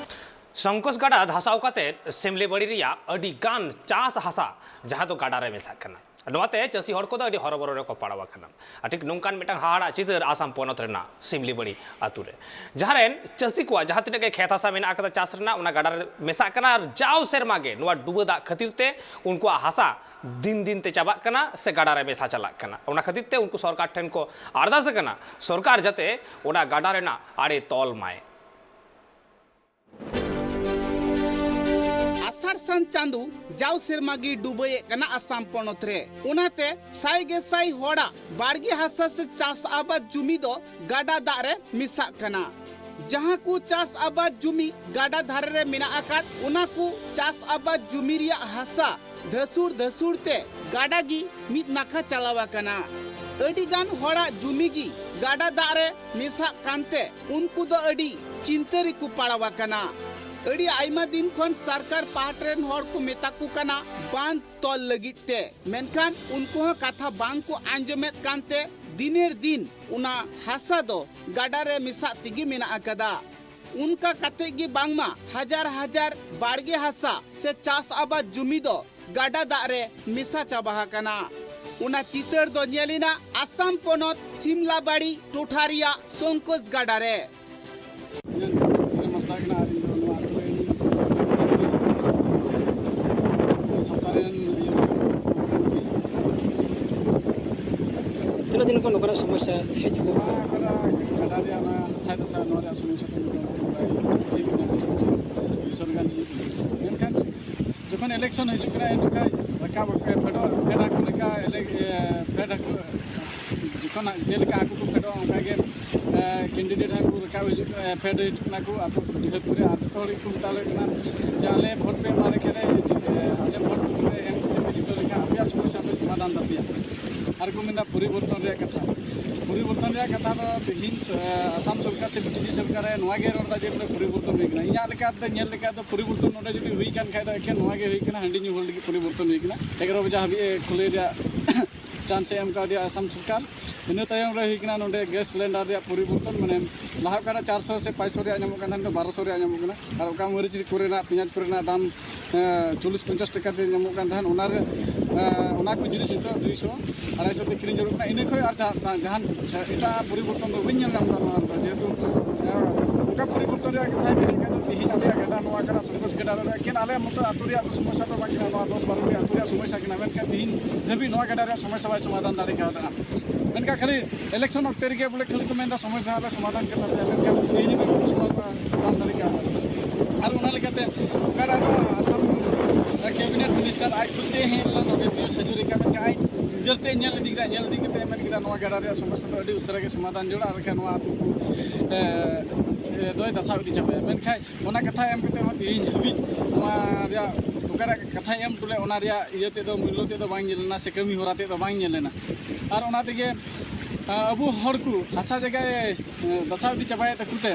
ᱥᱚᱝᱠᱳᱪ ᱜᱟᱰᱟ ᱫᱷᱟᱥᱟᱣ ᱠᱟᱛᱮ ᱥᱤᱢᱞᱤᱵᱟᱲᱤ ᱨᱮᱭᱟᱜ ᱟᱹᱰᱤ ᱜᱟᱱ ᱪᱟᱥ ᱦᱟᱥᱟ ᱡᱟᱦᱟᱸ ᱫᱚ ᱜᱟᱰᱟ ᱨᱮ ᱢᱮᱥᱟᱜ ᱠᱟᱱᱟ᱾ ᱱᱚᱣᱟᱛᱮ ᱪᱟᱹᱥᱤ ᱦᱚᱲ ᱠᱚᱫᱚ ᱟᱹᱰᱤ ᱦᱚᱨᱚᱵᱚᱨᱚ ᱨᱮᱠᱚ ᱯᱟᱲᱟᱣ ᱟᱠᱟᱱᱟ᱾ ᱟᱨ ᱴᱷᱤᱠ ᱱᱚᱝᱠᱟᱱ ᱢᱤᱫᱴᱟᱝ ᱦᱟᱦᱟᱲᱟᱜ ᱪᱤᱛᱟᱹᱨ ᱟᱥᱟᱢ ᱯᱚᱱᱚᱛ ᱨᱮᱱᱟᱜ ᱥᱤᱢᱞᱤᱵᱟᱲᱤ ᱟᱛᱳ ᱨᱮ, ᱡᱟᱦᱟᱸ ᱨᱮᱱ ᱪᱟᱹᱥᱤ ᱠᱚᱣᱟᱜ ᱡᱟᱦᱟᱸ ᱛᱤᱱᱟᱹᱜ ᱜᱮ ᱠᱷᱮᱛ ᱦᱟᱥᱟ ᱢᱮᱱᱟᱜ ᱟᱠᱟᱫᱟ ᱪᱟᱥ ᱨᱮᱱᱟᱜ, ᱚᱱᱟ ᱜᱟᱰᱟ ᱨᱮ ᱢᱮᱥᱟᱜ ᱠᱟᱱᱟ᱾ ᱟᱨ ᱡᱟᱣ ᱥᱮᱨᱢᱟ ᱜᱮ ᱱᱚᱣᱟ ᱰᱩᱵᱟᱹ ᱫᱟᱜ ᱠᱷᱟᱹᱛᱤᱨ ᱛᱮ ᱩᱱᱠᱩᱣᱟᱜ ᱦᱟᱥᱟ ᱫᱤᱱ ᱫᱤᱱ ᱛᱮ ᱪᱟᱵᱟᱜ ᱠᱟᱱᱟ ᱥᱮ ᱜᱟᱰᱟ ᱨᱮ ᱢᱮᱥᱟ ᱪᱟᱞᱟᱜ ᱠᱟᱱᱟ᱾ ᱚᱱᱟ ᱠᱷᱟᱹᱛᱤᱨ ᱛᱮ ᱩᱱᱠᱩ ᱥᱚᱨᱠᱟᱨ ᱴᱷᱮᱱ ᱠᱚ ᱟᱨᱫᱟᱥ ᱟᱠᱟᱱᱟ, ᱥᱚᱨᱠᱟᱨ ᱡᱟᱛᱮ ᱚᱱᱟ ᱜᱟᱰᱟ ᱨᱮᱱᱟᱜ ᱟᱲᱮ ᱛᱚᱞ ᱢᱟᱭ᱾ ᱟᱥᱟᱲ ᱥᱟᱱ ᱪᱟᱸᱫᱚ ᱡᱟᱣ ᱥᱮᱨᱢᱟ ᱜᱮ ᱰᱩᱵᱟᱹᱭᱮᱫ ᱠᱟᱱᱟ ᱟᱥᱟᱢ ᱯᱚᱱᱚᱛ ᱨᱮ᱾ ᱚᱱᱟᱛᱮ ᱥᱟᱭ ᱜᱮ ᱥᱟᱭ ᱦᱚᱲᱟᱜ ᱵᱟᱲᱜᱮ ᱦᱟᱥᱟ ᱥᱮ ᱪᱟᱥ ᱟᱵᱟᱫ ᱡᱩᱢᱤ ᱫᱚ ᱜᱟᱰᱟ ᱫᱟᱜ ᱨᱮ ᱢᱮᱥᱟᱜ ᱠᱟᱱᱟ᱾ ᱡᱟᱦᱟᱸ ᱠᱚ ᱪᱟᱥ ᱟᱵᱟᱫ ᱡᱩᱢᱤ ᱜᱟᱰᱟ ᱫᱷᱟᱨᱮ ᱨᱮ ᱢᱮᱱᱟᱜ ᱟᱠᱟᱫ, ᱚᱱᱟ ᱠᱚ ᱪᱟᱥ ᱟᱵᱟᱫ ᱡᱩᱢᱤ ᱨᱮᱭᱟᱜ ᱦᱟᱥᱟ ᱫᱷᱟᱹᱥᱩᱲ ᱫᱷᱟᱹᱥᱩᱲ ᱛᱮ ᱜᱟᱰᱟ ᱜᱮ ᱢᱤᱫ ᱱᱟᱠᱷᱟ ᱪᱟᱞᱟᱣ ᱟᱠᱟᱱᱟ᱾ ᱟᱹᱰᱤ ᱜᱟᱱ ᱦᱚᱲᱟᱜ ᱡᱩᱢᱤ ᱜᱮ ᱜᱟᱰᱟ ᱫᱟᱜ ᱨᱮ ᱢᱮᱥᱟᱜ ᱠᱟᱱᱛᱮ ᱩᱱᱠᱩ ᱫᱚ ᱟᱹᱰᱤ ᱪᱤᱱᱛᱟᱹ ᱨᱮᱠᱚ ᱯᱟᱲᱟᱣ ᱟᱠᱟᱱᱟ᱾ ᱟᱹᱰᱤ ᱟᱭᱢᱟ ᱫᱤᱱ ᱠᱷᱚᱱ ᱥᱚᱨᱠᱟᱨ ᱯᱟᱦᱴᱟ ᱨᱮᱱ ᱦᱚᱲ ᱠᱚ ᱢᱮᱛᱟ ᱠᱚ ᱠᱟᱱᱟ ᱵᱟᱸᱫᱷ ᱛᱚᱞ ᱞᱟᱹᱜᱤᱫ ᱛᱮ, ᱢᱮᱱᱠᱷᱟᱱ ᱩᱱᱠᱩ ᱦᱚᱸ ᱠᱟᱛᱷᱟ ᱵᱟᱝ ᱠᱚ ᱟᱸᱡᱚᱢᱮᱫ ᱠᱟᱱᱛᱮ ᱫᱤᱱᱮᱨ ᱫᱤᱱ ᱚᱱᱟ ᱦᱟᱥᱟ ᱫᱚ ᱜᱟᱰᱟ ᱨᱮ ᱢᱮᱥᱟᱜ ᱛᱮᱜᱮ ᱢᱮᱱᱟᱜ ᱟᱠᱟᱫᱟ᱾ ᱚᱱᱠᱟ ᱠᱟᱛᱮ ᱜᱮ ᱵᱟᱝᱢᱟ ᱦᱟᱡᱟᱨ ᱦᱟᱡᱟᱨ ᱵᱟᱲᱜᱮ ᱦᱟᱥᱟ ᱥᱮ ᱪᱟᱥ ᱟᱵᱟᱫ ᱡᱩᱢᱤ ᱫᱚ ᱜᱟᱰᱟ ᱫᱟᱜ ᱨᱮ ᱢᱮᱥᱟ ᱪᱟᱵᱟ ᱟᱠᱟᱱᱟ᱾ ᱚᱱᱟ ᱪᱤᱛᱟᱹᱨ ᱫᱚ ᱧᱮᱞ ᱮᱱᱟ ᱟᱥᱟᱢ ᱯᱚᱱᱚᱛ ᱥᱤᱢᱞᱟᱵᱟᱲᱤ ᱴᱚᱴᱷᱟ ᱨᱮᱭᱟᱜ ᱥᱚᱝᱠᱳᱪ ᱜᱟᱰᱟ ᱨᱮ᱾ ᱤᱧᱟᱹᱜ ᱧᱩᱛᱩᱢ ᱫᱚ ᱢᱟᱥᱫᱟ ᱠᱟᱱᱟ ᱟᱨ ᱤᱧ ᱫᱚ ᱱᱚᱣᱟ ᱟᱹᱛᱩ ᱨᱮᱱ ᱥᱟᱶᱛᱟ ᱨᱮᱱ ᱤᱭᱟᱹ ᱛᱤᱱᱟᱹᱜ ᱫᱤᱱ ᱱᱚᱝᱠᱟᱱᱟᱜ ᱥᱚᱢᱚᱥᱥᱟ ᱦᱮᱡ ᱟᱠᱟᱱᱟ᱾ ᱱᱚᱣᱟ ᱜᱟᱰᱟ, ᱜᱟᱰᱟ ᱨᱮᱭᱟᱜ ᱚᱱᱟ ᱦᱟᱥᱟ ᱫᱟᱥᱟ, ᱱᱚᱣᱟ ᱨᱮᱭᱟᱜ ᱥᱚᱢᱚᱥᱥᱟ ᱫᱚ ᱢᱤᱫᱴᱟᱝ ᱯᱨᱟᱭ ᱦᱩᱭᱩᱜ ᱠᱟᱱᱟ, ᱵᱤᱥ ᱯᱚᱸᱪᱤᱥ ᱵᱚᱪᱷᱚᱨ ᱜᱟᱱ ᱦᱩᱭᱩᱜ ᱠᱟᱱᱟ᱾ ᱢᱮᱱᱠᱷᱟᱱ ᱡᱚᱠᱷᱚᱱ election ᱦᱤᱡᱩᱜ ᱠᱟᱱᱟ, ᱩᱱ ᱡᱚᱠᱷᱟᱡ ᱨᱟᱠᱟᱵ ᱟᱠᱚ, ᱯᱷᱮᱰᱚᱜ, ᱯᱷᱮᱰ ᱟᱠᱚ ᱞᱮᱠᱟ, ᱮᱞᱮ-, ᱮ, ᱯᱷᱮᱰ ᱟᱠᱚ, ᱡᱚᱠᱷᱚᱱ ᱡᱮᱞᱮᱠᱟ ᱦᱟᱹᱠᱩ ᱠᱚ ᱯᱷᱮᱰᱚᱜᱼᱟ, ᱚᱱᱠᱟ ᱜᱮ, ᱮ, candidate ᱦᱚᱸᱠᱚ ᱨᱟᱠᱟᱵ ᱦᱤᱡᱩᱜ, ᱮ, ᱯᱷᱮᱰ ᱦᱤᱡᱩᱜ ᱠᱟᱱᱟ ᱠᱚ ᱟᱠᱚ ᱰᱤᱦᱟᱹᱛ ᱠᱚᱨᱮ᱾ ᱟᱨ ᱡᱚᱛᱚ ᱦᱚᱲ ᱜᱮᱠᱚ ᱢᱮᱛᱟ ᱞᱮ ᱠᱟᱱᱟ ᱡᱮ, "ᱟᱞᱮ ᱵᱷᱳᱴ ᱯᱮ ᱮᱢᱟ ᱞᱮ ᱠᱷᱟᱱ, ᱮ, ᱟᱞᱮ ᱵᱷᱳᱴ ᱯᱮ ᱮᱢ ᱠᱟᱛᱮ ᱯᱮ ᱡᱤᱛᱟᱹᱣ ᱞᱮᱠᱷᱟᱱ ᱟᱯᱮᱭᱟᱜ ᱥᱚᱢᱚᱥᱥᱟ ᱞᱮ ᱥᱚᱢᱟᱫᱷᱟᱱ ᱛᱟᱯᱮᱭᱟ᱾" ᱟᱨ ᱠᱚ ᱢᱮᱱᱫᱟ ᱯᱚᱨᱤᱵᱚᱨᱛᱚᱱ ᱨᱮᱭᱟᱜ ᱠᱟᱛᱷᱟ᱾ ᱯᱚᱨᱤᱵᱚᱨᱛᱚᱱ ᱨᱮᱭᱟᱜ ᱠᱟᱛᱷᱟ ᱫᱚ ᱛᱮᱦᱮᱧ, ᱮ, ᱟᱥᱟᱢ ᱥᱚᱨᱠᱟᱨ ᱥᱮ ᱵᱤᱴᱤᱥᱤ ᱥᱚᱨᱠᱟᱨᱮ ᱱᱚᱣᱟ ᱜᱮ ᱨᱚᱲ ᱮᱫᱟ ᱡᱮ ᱵᱚᱞᱮ ᱯᱚᱨᱤᱵᱚᱨᱛᱚᱱ ᱦᱩᱭ ᱠᱟᱱᱟ᱾ ᱤᱧᱟᱹᱜ ᱞᱮᱠᱟᱛᱮ ᱧᱮᱞ ᱞᱮᱠᱟ ᱫᱚ ᱯᱚᱨᱤᱵᱚᱨᱛᱚᱱ ᱱᱚᱰᱮ ᱡᱩᱫᱤ ᱦᱩᱭ ᱠᱟᱱ ᱠᱷᱟᱡ ᱫᱚ ᱮᱠᱷᱮᱱ ᱱᱚᱣᱟ ᱜᱮ ᱦᱩᱭ ᱠᱟᱱᱟ, ᱦᱟᱺᱰᱤ ᱧᱩ ᱦᱚᱲ ᱞᱟᱹᱜᱤᱫ ᱯᱚᱨᱤᱵᱚᱨᱛᱚᱱ ᱦᱩᱭ ᱠᱟᱱᱟ᱾ ᱮᱜᱟᱨᱚ ᱵᱟᱡᱟ ᱦᱟᱹᱵᱤᱡ ᱮ ᱠᱷᱩᱞᱟᱹᱭ ᱨᱮᱭᱟᱜ ᱪᱟᱱᱥ ᱮ ᱮᱢ ᱠᱟᱣᱫᱮᱭᱟ ᱟᱥᱟᱢ ᱥᱚᱨᱠᱟᱨ᱾ ᱤᱱᱟᱹ ᱛᱟᱭᱚᱢ ᱨᱮ ᱦᱩᱭ ᱠᱟᱱᱟ ᱱᱚᱰᱮ ᱜᱮᱥ ᱥᱤᱞᱤᱱᱰᱟᱨ ᱨᱮᱭᱟᱜ ᱯᱚᱨᱤᱵᱚᱨᱛᱚᱱ, ᱢᱟᱱᱮ ᱞᱟᱦᱟ ᱚᱠᱟᱨᱮ ᱪᱟᱨᱥᱚ ᱥᱮ ᱯᱟᱸᱪᱥᱚ ᱨᱮᱭᱟᱜ ᱧᱟᱢᱚᱜ ᱠᱟᱱ ᱛᱟᱦᱮᱸ, ᱱᱤᱛᱚᱜ ᱵᱟᱨᱚᱥᱚ ᱨᱮᱭᱟᱜ ᱧᱟᱢᱚᱜ ᱠᱟᱱᱟ᱾ ᱟᱨ ᱚᱠᱟ ᱢᱟᱹᱨᱤᱪ ᱠᱚᱨᱮᱱᱟᱜ, ᱯᱮᱸᱭᱟᱡᱽ ᱠᱚᱨᱮᱱᱟᱜ ᱫᱟᱢ, ᱮᱸ, ᱪᱚᱞᱞᱤᱥ ᱯᱚᱧᱪᱟᱥ ᱴᱟᱠᱟ ᱛᱮ ᱧᱟᱢᱚᱜ ᱠᱟᱱ ᱛᱟᱦᱮᱸᱫ, ᱚᱱᱟᱨᱮ, ᱮᱸ, ᱚᱱᱟ ᱠᱚ ᱡᱤᱱᱤᱥ ᱱᱤᱛᱚᱜ ᱫᱩᱭᱥᱚ, ᱟᱲᱟᱭᱥᱚ ᱛᱮ ᱠᱤᱨᱤᱧ ᱡᱟᱹᱨᱩᱲ ᱠᱟᱱᱟ᱾ ᱤᱱᱟᱹ ᱠᱷᱚᱱ ᱟᱨ ᱡᱟᱦᱟᱸ, ᱡᱟᱦᱟᱸ ᱮᱴᱟᱜ ᱯᱚᱨᱤᱵᱚᱨᱛᱚᱱ ᱫᱚ ᱵᱟᱹᱧ ᱧᱮᱞ ᱧᱟᱢ ᱮᱫᱟ ᱱᱚᱣᱟ ᱨᱮᱫᱚ᱾ ᱡᱮᱦᱮᱛᱩ, ᱮᱸ, ᱚᱱᱠᱟ ᱯᱚᱨᱤᱵᱚᱨᱛᱚᱱ ᱨᱮᱭᱟᱜ ᱠᱟᱛᱷᱟ ᱢᱮᱱ ᱠᱷᱟᱱ ᱫᱚ ᱛᱮᱦᱮᱧ ᱟᱞᱮᱭᱟᱜ ᱜᱟᱰᱟ, ᱱᱚᱣᱟ ᱜᱟᱰᱟ ᱥᱚᱨᱠᱚᱥ ᱜᱟᱰᱟ ᱨᱮ ᱮᱠᱮᱱ ᱟᱞᱮ ᱢᱚᱛᱚ ᱟᱹᱛᱩ ᱨᱮᱭᱟᱜ ᱥᱚᱢᱚᱥᱥᱟ ᱫᱚ ᱵᱟᱝ ᱠᱟᱱᱟ, ᱱᱚᱣᱟ ᱫᱚᱥ ᱵᱟᱨᱚ ᱴᱤ ᱟᱹᱛᱩ ᱨᱮᱭᱟᱜ ᱥᱚᱢᱚᱥᱥᱟ ᱠᱟᱱᱟ᱾ ᱢᱮᱱᱠᱷᱟᱱ ᱛᱮᱦᱮᱧ ᱫᱷᱟᱹᱵᱤᱡ ᱱᱚᱣᱟ ᱜᱟᱰᱟ ᱨᱮᱭᱟᱜ ᱥᱚᱢᱚᱥᱥᱟ ᱵᱟᱭ ᱥᱚᱢᱟᱫᱷᱟᱱ ᱫᱟᱲᱮ ᱠᱟᱣᱫᱟ᱾ ᱢᱮᱱᱠᱷᱟᱱ ᱠᱷᱟᱹᱞᱤ election ᱚᱠᱛᱮ ᱨᱮᱜᱮ ᱵᱚᱞᱮ ᱠᱷᱟᱹᱞᱤ ᱠᱚ ᱢᱮᱱᱫᱟ ᱥᱚᱢᱚᱥᱥᱟ ᱞᱮ ᱥᱚᱢᱟᱫᱷᱟᱱ ᱠᱮᱫ ᱛᱟᱯᱮᱭᱟ, ᱢᱮᱱᱠᱷᱟᱱ ᱛᱮᱦᱮᱧ ᱦᱟᱹᱵᱤᱡ ᱠᱳᱱᱳ ᱥᱚᱢᱟᱫᱷᱟᱱ ᱵᱟᱝ ᱫᱟᱲᱮ ᱠᱟᱣᱫᱟ᱾ ᱟᱨ ᱚᱱᱟ ᱞᱮᱠᱟᱛᱮ ᱚᱠᱟᱨᱮ ᱟᱵᱚ ᱟᱥᱟᱢ cabinet minister ᱟᱡ ᱠᱷᱩᱫ ᱛᱮ ᱦᱮᱡ ᱞᱮᱱᱟ ᱱᱚᱰᱮ news ᱦᱟᱹᱡᱩᱨᱤ ᱠᱟᱱᱟ, ᱢᱮᱱᱠᱷᱟᱱ ᱟᱡ ᱱᱤᱡᱮᱨ ᱛᱮ ᱧᱮᱞ ᱤᱫᱤ ᱠᱮᱫᱟ, ᱧᱮᱞ ᱤᱫᱤ ᱠᱟᱛᱮ ᱢᱮᱱ ᱠᱮᱫᱟ ᱱᱚᱣᱟ ᱜᱟᱰᱟ ᱨᱮᱭᱟᱜ ᱥᱚᱢᱚᱥᱥᱟ ᱫᱚ ᱟᱹᱰᱤ ᱩᱥᱟᱹᱨᱟ ᱜᱮ ᱥᱚᱢᱟᱫᱷᱟᱱ ᱡᱟᱹᱨᱩᱲᱟ, ᱟᱨ ᱵᱟᱠᱷᱟᱱ ᱱᱚᱣᱟ ᱟᱹᱛᱩ ᱠᱚ, ᱮ, ᱮ, ᱫᱚᱭ ᱫᱟᱥᱟᱣ ᱤᱫᱤ ᱪᱟᱵᱟᱭᱟ᱾ ᱢᱮᱱᱠᱷᱟᱱ ᱚᱱᱟ ᱠᱟᱛᱷᱟ ᱮᱢ ᱠᱟᱛᱮ ᱦᱚᱸ ᱛᱮᱦᱮᱧ ᱦᱟᱹᱵᱤᱡ ᱱᱚᱣᱟ ᱨᱮᱭᱟᱜ ᱚᱠᱟᱨᱮ ᱠᱟᱛᱷᱟᱭ ᱮᱢ ᱦᱚᱴᱚ ᱞᱮᱫ, ᱚᱱᱟ ᱨᱮᱭᱟᱜ ᱤᱭᱟᱹ ᱛᱮᱫ ᱫᱚ, ᱢᱩᱞᱞᱚ ᱛᱮᱫ ᱫᱚ ᱵᱟᱝ ᱧᱮᱞ ᱞᱮᱱᱟ ᱥᱮ ᱠᱟᱹᱢᱤ ᱦᱚᱨᱟ ᱛᱮᱫ ᱫᱚ ᱵᱟᱝ ᱧᱮᱞ ᱞᱮᱱᱟ᱾ ᱟᱨ ᱚᱱᱟ ᱛᱮᱜᱮ, ᱟ, ᱟᱵᱚ ᱦᱚᱲ ᱠᱚ ᱦᱟᱥᱟ ᱡᱟᱭᱜᱟᱭ, ᱮ, ᱫᱟᱥᱟᱣ ᱤᱫᱤ ᱪᱟᱵᱟᱭᱮᱫ ᱛᱟᱠᱚ ᱛᱮ᱾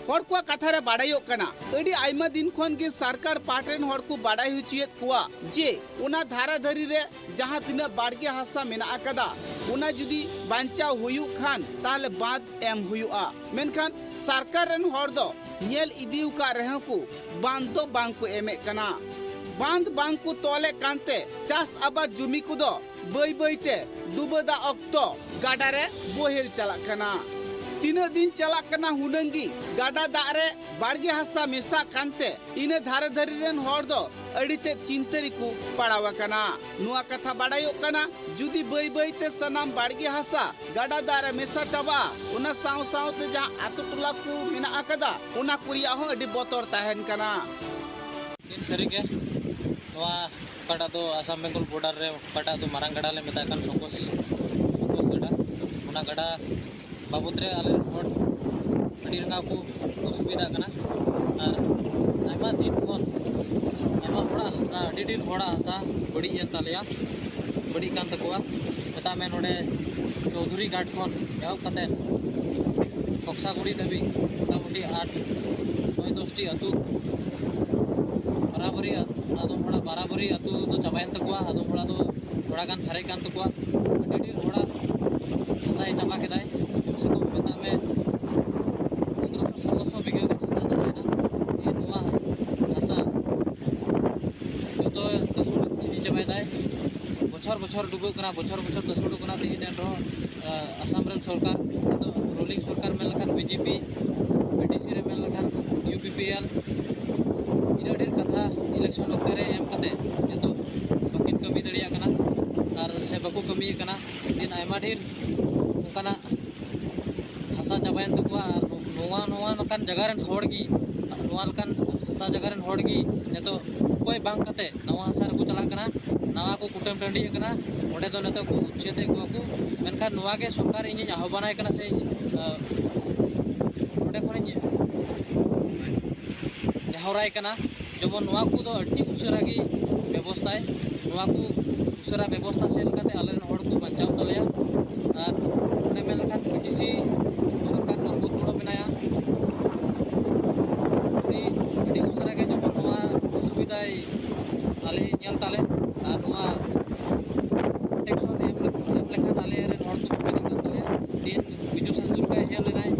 ᱦᱚᱲ ᱠᱚᱣᱟᱜ ᱠᱟᱛᱷᱟ ᱨᱮ ᱵᱟᱲᱟᱭᱚᱜ ᱠᱟᱱᱟ, ᱟᱹᱰᱤ ᱟᱭᱢᱟ ᱫᱤᱱ ᱠᱷᱚᱱ ᱜᱮ ᱥᱚᱨᱠᱟᱨ ᱯᱟᱦᱴᱟ ᱨᱮᱱ ᱦᱚᱲ ᱠᱚ ᱵᱟᱲᱟᱭ ᱦᱚᱪᱚᱭᱮᱫ ᱠᱚᱣᱟ ᱡᱮ ᱚᱱᱟ ᱫᱷᱟᱨᱟ ᱫᱷᱟᱹᱨᱤ ᱨᱮ ᱡᱟᱦᱟᱸ ᱛᱤᱱᱟᱹᱜ ᱵᱟᱲᱜᱮ ᱦᱟᱥᱟ ᱢᱮᱱᱟᱜ ᱟᱠᱟᱫᱟ, ᱚᱱᱟ ᱡᱩᱫᱤ ᱵᱟᱧᱪᱟᱣ ᱦᱩᱭᱩᱜ ᱠᱷᱟᱱ, ᱛᱟᱦᱞᱮ ᱵᱟᱸᱫᱽ ᱮᱢ ᱦᱩᱭᱩᱜᱼᱟ᱾ ᱢᱮᱱᱠᱷᱟᱱ ᱥᱚᱨᱠᱟᱨ ᱨᱮᱱ ᱦᱚᱲ ᱫᱚ ᱧᱮᱞ ᱤᱫᱤ ᱟᱠᱟᱫ ᱨᱮᱦᱚᱸ ᱠᱚ ᱵᱟᱸᱫᱽ ᱫᱚ ᱵᱟᱝ ᱠᱚ ᱮᱢᱮᱫ ᱠᱟᱱᱟ᱾ ᱵᱟᱸᱫᱽ ᱵᱟᱝ ᱠᱚ ᱛᱚᱞᱮᱫ ᱠᱟᱱᱛᱮ ᱪᱟᱥ ᱟᱵᱟᱫ ᱡᱩᱢᱤ ᱠᱚᱫᱚ ᱵᱟᱹᱭ ᱵᱟᱹᱭ ᱛᱮ ᱰᱩᱵᱟᱹ ᱫᱟᱜ ᱚᱠᱛᱚ ᱜᱟᱰᱟ ᱨᱮ ᱵᱳᱦᱮᱞ ᱪᱟᱞᱟᱜ ᱠᱟᱱᱟ᱾ ᱛᱤᱱᱟᱹᱜ ᱫᱤᱱ ᱪᱟᱞᱟᱜ ᱠᱟᱱᱟ ᱦᱩᱱᱟᱹᱝ ᱜᱮ ᱜᱟᱰᱟ ᱫᱟᱜ ᱨᱮ ᱵᱟᱲᱜᱮ ᱦᱟᱥᱟ ᱢᱮᱥᱟᱜ ᱠᱟᱱᱛᱮ ᱤᱱᱟᱹ ᱫᱷᱟᱨᱮ ᱫᱷᱟᱨᱮ ᱨᱮᱱ ᱦᱚᱲ ᱫᱚ ᱟᱹᱰᱤ ᱛᱮᱫ ᱪᱤᱱᱛᱟᱹ ᱨᱮᱠᱚ ᱯᱟᱲᱟᱣ ᱟᱠᱟᱱᱟ᱾ ᱱᱚᱣᱟ ᱠᱟᱛᱷᱟ ᱵᱟᱰᱟᱭᱚᱜ ᱠᱟᱱᱟ, ᱡᱩᱫᱤ ᱵᱟᱹᱭ ᱵᱟᱹᱭ ᱛᱮ ᱥᱟᱱᱟᱢ ᱵᱟᱲᱜᱮ ᱦᱟᱥᱟ ᱜᱟᱰᱟ ᱫᱟᱜ ᱨᱮ ᱢᱮᱥᱟ ᱪᱟᱵᱟᱜᱼᱟ, ᱚᱱᱟ ᱥᱟᱶ ᱥᱟᱶᱛᱮ ᱡᱟᱦᱟᱸ ᱟᱛᱳ ᱴᱚᱞᱟ ᱠᱚ ᱢᱮᱱᱟᱜ ᱟᱠᱟᱫᱟ, ᱚᱱᱟ ᱠᱚ ᱨᱮᱭᱟᱜ ᱦᱚᱸ ᱟᱹᱰᱤ ᱵᱚᱛᱚᱨ ᱛᱟᱦᱮᱱ ᱠᱟᱱᱟ᱾ ᱥᱟᱹᱨᱤᱜᱮ ᱱᱚᱣᱟ ᱚᱠᱟᱴᱟᱜ ᱫᱚ ᱟᱥᱟᱢ ᱵᱮᱝᱜᱚᱞ ᱵᱚᱰᱟᱨ ᱨᱮ ᱚᱠᱟᱴᱟᱜ ᱫᱚ ᱢᱟᱨᱟᱝ ᱜᱟᱰᱟ ᱞᱮ ᱢᱮᱛᱟᱜ ᱠᱟᱱ ᱥᱚᱠᱚᱥ, ᱥᱚᱠᱚᱥ ᱜᱟᱰᱟ, ᱚᱱᱟ ᱜᱟᱰᱟ ᱵᱟᱵᱚᱫ ᱨᱮ ᱟᱞᱮ ᱨᱮᱱ ᱦᱚᱲ ᱟᱹᱰᱤ ᱨᱟᱸᱜᱟᱣ ᱠᱚ ᱚᱥᱩᱵᱤᱫᱷᱟᱜ ᱠᱟᱱᱟ᱾ ᱟᱨ ᱟᱭᱢᱟ ᱫᱤᱱ ᱠᱷᱚᱱ ᱟᱭᱢᱟ ᱦᱚᱲᱟᱜ ᱦᱟᱥᱟ, ᱟᱹᱰᱤ ᱰᱷᱮᱨ ᱦᱚᱲᱟᱜ ᱦᱟᱥᱟ ᱵᱟᱹᱲᱤᱡ ᱮᱱ ᱛᱟᱞᱮᱭᱟ, ᱵᱟᱹᱲᱤᱡ ᱠᱟᱱ ᱛᱟᱠᱚᱣᱟ᱾ ᱢᱮᱛᱟᱜ ᱢᱮ ᱱᱚᱰᱮ ᱪᱳᱣᱫᱷᱩᱨᱤ ᱜᱷᱟᱴ ᱠᱷᱚᱱ ᱮᱦᱚᱵ ᱠᱟᱛᱮ ᱠᱚᱠᱥᱟᱜᱩᱲᱤ ᱫᱷᱟᱹᱵᱤᱡ ᱢᱚᱴᱟᱢᱩᱴᱤ ᱟᱴ ᱱᱚᱭ ᱫᱚᱥᱴᱤ ᱟᱹᱛᱩ ᱵᱟᱨᱟᱵᱟᱨᱤ ᱟᱫᱚᱢ ᱦᱚᱲᱟᱜ ᱵᱟᱨᱟᱵᱟᱨᱤ ᱟᱹᱛᱩ ᱫᱚ ᱪᱟᱵᱟᱭᱮᱱ ᱛᱟᱠᱚᱣᱟ, ᱟᱫᱚᱢ ᱦᱚᱲᱟᱜ ᱫᱚ ᱛᱷᱚᱲᱟ ᱜᱟᱱ ᱥᱟᱨᱮᱡ ᱠᱟᱱ ᱛᱟᱠᱚᱣᱟ᱾ ᱟᱹᱰᱤ ᱰᱷᱮᱨ ᱦᱚᱲᱟᱜ ᱦᱟᱥᱟᱭ ᱪᱟᱵᱟ ᱠᱮᱫᱟᱭ᱾ ᱠᱚᱢ ᱥᱮ ᱠᱚᱢ ᱢᱮᱛᱟᱜ ᱢᱮ ᱯᱚᱱᱫᱽᱨᱚᱥᱚ ᱥᱳᱞᱳᱥᱚ ᱵᱤᱜᱷᱟᱹ ᱜᱟᱱ ᱦᱟᱥᱟ ᱪᱟᱵᱟᱭᱮᱱᱟ᱾ ᱱᱤᱭᱟᱹ ᱱᱚᱣᱟ ᱦᱟᱥᱟ ᱡᱚᱛᱚ ᱫᱟᱹᱥᱩᱲ ᱤᱫᱤ ᱪᱟᱵᱟᱭᱮᱫᱟᱭ᱾ ᱵᱚᱪᱷᱚᱨ ᱵᱚᱪᱷᱚᱨ ᱰᱩᱵᱟᱹᱜ ᱠᱟᱱᱟ, ᱵᱚᱪᱷᱚᱨ ᱵᱚᱪᱷᱚᱨ ᱫᱟᱹᱥᱩᱲᱚᱜ ᱠᱟᱱᱟ᱾ ᱛᱮᱦᱮᱧ ᱮᱱ ᱨᱮᱦᱚᱸ ᱟᱥᱟᱢ ᱨᱮᱱ ᱥᱚᱨᱠᱟᱨ, ᱱᱤᱛᱚᱜ ᱨᱩᱞᱤᱝ ᱥᱚᱨᱠᱟᱨ ᱢᱮᱱ ᱞᱮᱠᱷᱟᱱ ᱵᱤᱡᱮᱯᱤ, ᱵᱤᱴᱤᱥᱤ ᱨᱮ ᱢᱮᱱ ᱞᱮᱠᱷᱟᱱ ᱤᱭᱩᱯᱤᱯᱤᱮᱞ, ᱤᱱᱟᱹᱜ ᱰᱷᱮᱨ ᱠᱟᱛᱷᱟ ᱤᱞᱮᱠᱥᱚᱱ ᱚᱠᱛᱮ ᱨᱮ ᱮᱢ ᱠᱟᱛᱮ ᱱᱤᱛᱚᱜ ᱵᱟᱹᱠᱤᱱ ᱠᱟᱹᱢᱤ ᱫᱟᱲᱮᱭᱟᱜ ᱠᱟᱱᱟ ᱟᱨ ᱥᱮ ᱵᱟᱠᱚ ᱠᱟᱹᱢᱤᱭᱮᱫ ᱠᱟᱱᱟ᱾ ᱫᱤᱱ ᱟᱭᱢᱟ ᱰᱷᱮᱨ ᱚᱱᱠᱟᱱᱟᱜ ᱦᱟᱥᱟ ᱪᱟᱵᱟᱭᱮᱱ ᱛᱟᱠᱚᱣᱟ᱾ ᱟᱨ ᱱᱚᱣᱟ, ᱱᱚᱣᱟ ᱞᱮᱠᱟᱱ ᱡᱟᱭᱜᱟ ᱨᱮᱱ ᱦᱚᱲ ᱜᱮ, ᱱᱚᱣᱟ ᱞᱮᱠᱟᱱ ᱦᱟᱥᱟ ᱡᱟᱭᱜᱟ ᱨᱮᱱ ᱦᱚᱲ ᱜᱮ ᱱᱤᱛᱚᱜ ᱩᱯᱟᱹᱭ ᱵᱟᱝ ᱠᱟᱛᱮ ᱱᱟᱣᱟ ᱦᱟᱥᱟ ᱨᱮᱠᱚ ᱪᱟᱞᱟᱜ ᱠᱟᱱᱟ, ᱱᱟᱣᱟ ᱠᱚ ᱠᱩᱴᱟᱹᱢ ᱴᱟᱺᱰᱤᱭᱮᱫ ᱠᱟᱱᱟ᱾ ᱚᱸᱰᱮ ᱫᱚ ᱱᱤᱛᱚᱜ ᱠᱚ ᱩᱪᱪᱷᱮᱫᱮᱫ ᱠᱚᱣᱟ ᱠᱚ᱾ ᱢᱮᱱᱠᱷᱟᱱ ᱱᱚᱣᱟ ᱜᱮ ᱥᱚᱨᱠᱟᱨ ᱤᱧᱤᱧ ᱟᱦᱵᱟᱱᱟᱭ ᱠᱟᱱᱟ ᱥᱮ, ᱟᱸ, ᱱᱚᱸᱰᱮ ᱠᱷᱚᱱᱤᱧ ᱱᱮᱦᱚᱨᱟᱭ ᱠᱟᱱᱟ, ᱡᱮᱢᱚᱱ ᱱᱚᱣᱟ ᱠᱚᱫᱚ ᱟᱹᱰᱤ ᱩᱥᱟᱹᱨᱟ ᱜᱮ ᱵᱮᱵᱚᱥᱛᱷᱟᱭ, ᱱᱚᱣᱟ ᱠᱚ ᱩᱥᱟᱹᱨᱟ ᱵᱮᱵᱚᱥᱛᱷᱟ ᱥᱮᱫ ᱞᱮᱠᱟᱛᱮ ᱟᱞᱮ ᱨᱮᱱ ᱦᱚᱲ ᱠᱚ ᱵᱟᱧᱪᱟᱣ ᱛᱟᱞᱮᱭᱟ᱾ ᱟᱨ ᱚᱸᱰᱮ ᱢᱮᱱ ᱞᱮᱠᱷᱟᱱ ᱵᱤᱴᱤᱥᱤ ᱥᱚᱨᱠᱟᱨ ᱱᱚᱨᱵᱚᱛ ᱜᱚᱲᱚ ᱢᱮᱱᱟᱭᱟ, ᱩᱱᱤ ᱟᱹᱰᱤ ᱩᱥᱟᱹᱨᱟ ᱜᱮ ᱡᱮᱢᱚᱱ ᱱᱚᱣᱟ ᱚᱥᱩᱵᱤᱫᱷᱟᱭ ᱟᱞᱮ ᱧᱮᱞ ᱛᱟᱞᱮ, ᱟᱨ ᱱᱚᱣᱟ ᱯᱨᱚᱴᱮᱠᱥᱚᱱ ᱮᱢ, ᱮᱢ ᱞᱮᱠᱷᱟᱱ ᱟᱞᱮ ᱨᱮᱱ ᱦᱚᱲ ᱠᱚ ᱥᱩᱵᱤᱫᱷᱟᱜ ᱠᱟᱱ ᱛᱟᱞᱮᱭᱟ᱾ ᱫᱤᱱ ᱵᱤᱡᱩ ᱦᱟᱡᱟᱨᱤᱠᱟᱭ ᱦᱮᱡ ᱞᱮᱱᱟᱭ,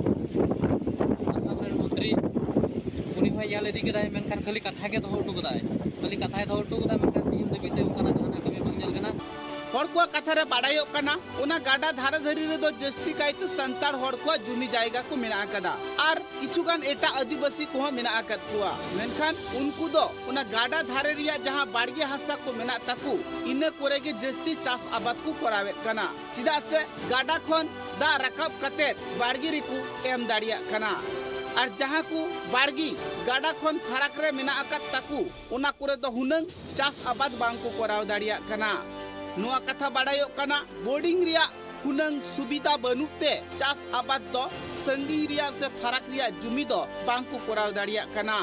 ᱟᱥᱟᱢ ᱨᱮᱱ ᱢᱚᱱᱛᱨᱤ, ᱩᱱᱤ ᱦᱚᱸᱭ ᱧᱮᱞ ᱤᱫᱤ ᱠᱮᱫᱟᱭ, ᱢᱮᱱᱠᱷᱟᱱ ᱠᱷᱟᱹᱞᱤ ᱠᱟᱛᱷᱟ ᱜᱮ ᱫᱚᱦᱚ ᱦᱚᱴᱚ ᱠᱟᱫᱟᱭ, ᱠᱷᱟᱹᱞᱤ ᱠᱟᱛᱷᱟᱭ ᱫᱚᱦᱚ ᱦᱚᱴᱚ ᱠᱟᱫᱟ, ᱢᱮᱱᱠᱷᱟᱱ ᱛᱤᱦᱤᱧ ᱫᱷᱟᱹᱵᱤᱡ ᱛᱮ ᱚᱱᱠᱟᱱᱟᱜ ᱡᱟᱦᱟᱱᱟᱜ ᱠᱟᱹᱢᱤ ᱵᱟᱝ ᱧᱮᱞ ᱠᱟᱱᱟ᱾ ᱦᱚᱲ ᱠᱚᱣᱟᱜ ᱠᱟᱛᱷᱟ ᱨᱮ ᱵᱟᱰᱟᱭᱚᱜ ᱠᱟᱱᱟ, ᱚᱱᱟ ᱜᱟᱰᱟ ᱫᱷᱟᱨᱮ ᱫᱷᱟᱨᱮ ᱨᱮᱫᱚ ᱡᱟᱹᱥᱛᱤ ᱠᱟᱭᱛᱮ ᱥᱟᱱᱛᱟᱲ ᱦᱚᱲ ᱠᱚᱣᱟᱜ ᱡᱩᱢᱤ ᱡᱟᱭᱜᱟ ᱠᱚ ᱢᱮᱱᱟᱜ ᱟᱠᱟᱫᱟ ᱟᱨ ᱠᱤᱪᱷᱩ ᱜᱟᱱ ᱮᱴᱟᱜ ᱟᱹᱫᱤᱵᱟᱹᱥᱤ ᱠᱚᱦᱚᱸ ᱢᱮᱱᱟᱜ ᱟᱠᱟᱫ ᱠᱚᱣᱟ᱾ ᱢᱮᱱᱠᱷᱟᱱ ᱩᱱᱠᱩ ᱫᱚ ᱚᱱᱟ ᱜᱟᱰᱟ ᱫᱷᱟᱨᱮ ᱨᱮᱭᱟᱜ ᱡᱟᱦᱟᱸ ᱵᱟᱲᱜᱮ ᱦᱟᱥᱟ ᱠᱚ ᱢᱮᱱᱟᱜ ᱛᱟᱠᱚ, ᱤᱱᱟᱹ ᱠᱚᱨᱮ ᱜᱮ ᱡᱟᱹᱥᱛᱤ ᱪᱟᱥ ᱟᱵᱟᱫ ᱠᱚ ᱠᱚᱨᱟᱣᱮᱫ ᱠᱟᱱᱟ᱾ ᱪᱮᱫᱟᱜ ᱥᱮ ᱜᱟᱰᱟ ᱠᱷᱚᱱ ᱫᱟᱜ ᱨᱟᱠᱟᱵ ᱠᱟᱛᱮ ᱵᱟᱲᱜᱮ ᱨᱮᱠᱚ ᱮᱢ ᱫᱟᱲᱮᱭᱟᱜ ᱠᱟᱱᱟ᱾ ᱟᱨ ᱡᱟᱦᱟᱸ ᱠᱚ ᱵᱟᱲᱜᱮ ᱜᱟᱰᱟ ᱠᱷᱚᱱ ᱯᱷᱟᱨᱟᱠ ᱨᱮ ᱢᱮᱱᱟᱜ ᱟᱠᱟᱫ ᱛᱟᱠᱚ, ᱚᱱᱟ ᱠᱚᱨᱮ ᱫᱚ ᱦᱩᱱᱟᱹᱝ ᱪᱟᱥ ᱟᱵᱟᱫ ᱵᱟᱝ ᱠᱚ ᱠᱚᱨᱟᱣ ᱫᱟᱲᱮᱭᱟᱜ ᱠᱟᱱᱟ᱾ ᱱᱚᱣᱟ ᱠᱟᱛᱷᱟ ᱵᱟᱰᱟᱭᱚᱜ ᱠᱟᱱᱟ, ᱵᱳᱨᱰᱤᱝ ᱨᱮᱭᱟᱜ ᱦᱩᱱᱟᱹᱝ ᱥᱩᱵᱤᱫᱷᱟ ᱵᱟᱹᱱᱩᱜ ᱛᱮ ᱪᱟᱥ ᱟᱵᱟᱫ ᱫᱚ ᱥᱟᱺᱜᱤᱧ ᱨᱮᱭᱟᱜ ᱥᱮ ᱯᱷᱟᱨᱟᱠ ᱨᱮᱭᱟᱜ ᱡᱩᱢᱤ ᱫᱚ ᱵᱟᱝ ᱠᱚ ᱠᱚᱨᱟᱣ ᱫᱟᱲᱮᱭᱟᱜ ᱠᱟᱱᱟ᱾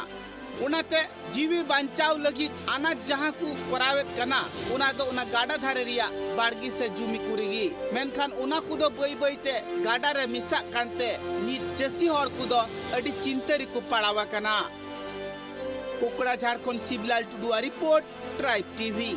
ᱚᱱᱟᱛᱮ ᱡᱤᱣᱤ ᱵᱟᱧᱪᱟᱣ ᱞᱟᱹᱜᱤᱫ ᱟᱱᱟᱡ ᱡᱟᱦᱟᱸ ᱠᱚ ᱠᱚᱨᱟᱣᱮᱫ ᱠᱟᱱᱟ, ᱚᱱᱟ ᱫᱚ ᱚᱱᱟ ᱜᱟᱰᱟ ᱫᱷᱟᱨᱮ ᱨᱮᱭᱟᱜ ᱵᱟᱲᱜᱮ ᱥᱮ ᱡᱩᱢᱤ ᱠᱚ ᱨᱮᱜᱮ᱾ ᱢᱮᱱᱠᱷᱟᱱ ᱚᱱᱟ ᱠᱚᱫᱚ ᱵᱟᱹᱭ ᱵᱟᱹᱭ ᱛᱮ ᱜᱟᱰᱟ ᱨᱮ ᱢᱮᱥᱟᱜ ᱠᱟᱱᱛᱮ ᱱᱤᱛ ᱪᱟᱹᱥᱤ ᱦᱚᱲ ᱠᱚᱫᱚ ᱟᱹᱰᱤ ᱪᱤᱱᱛᱟᱹ ᱨᱮᱠᱚ ᱯᱟᱲᱟᱣ ᱟᱠᱟᱱᱟ᱾ ᱠᱳᱠᱲᱟᱡᱷᱟᱲ ᱠᱷᱚᱱ ᱥᱤᱵᱞᱟᱞ ᱴᱩᱰᱩᱣᱟᱜ report, tribe TV.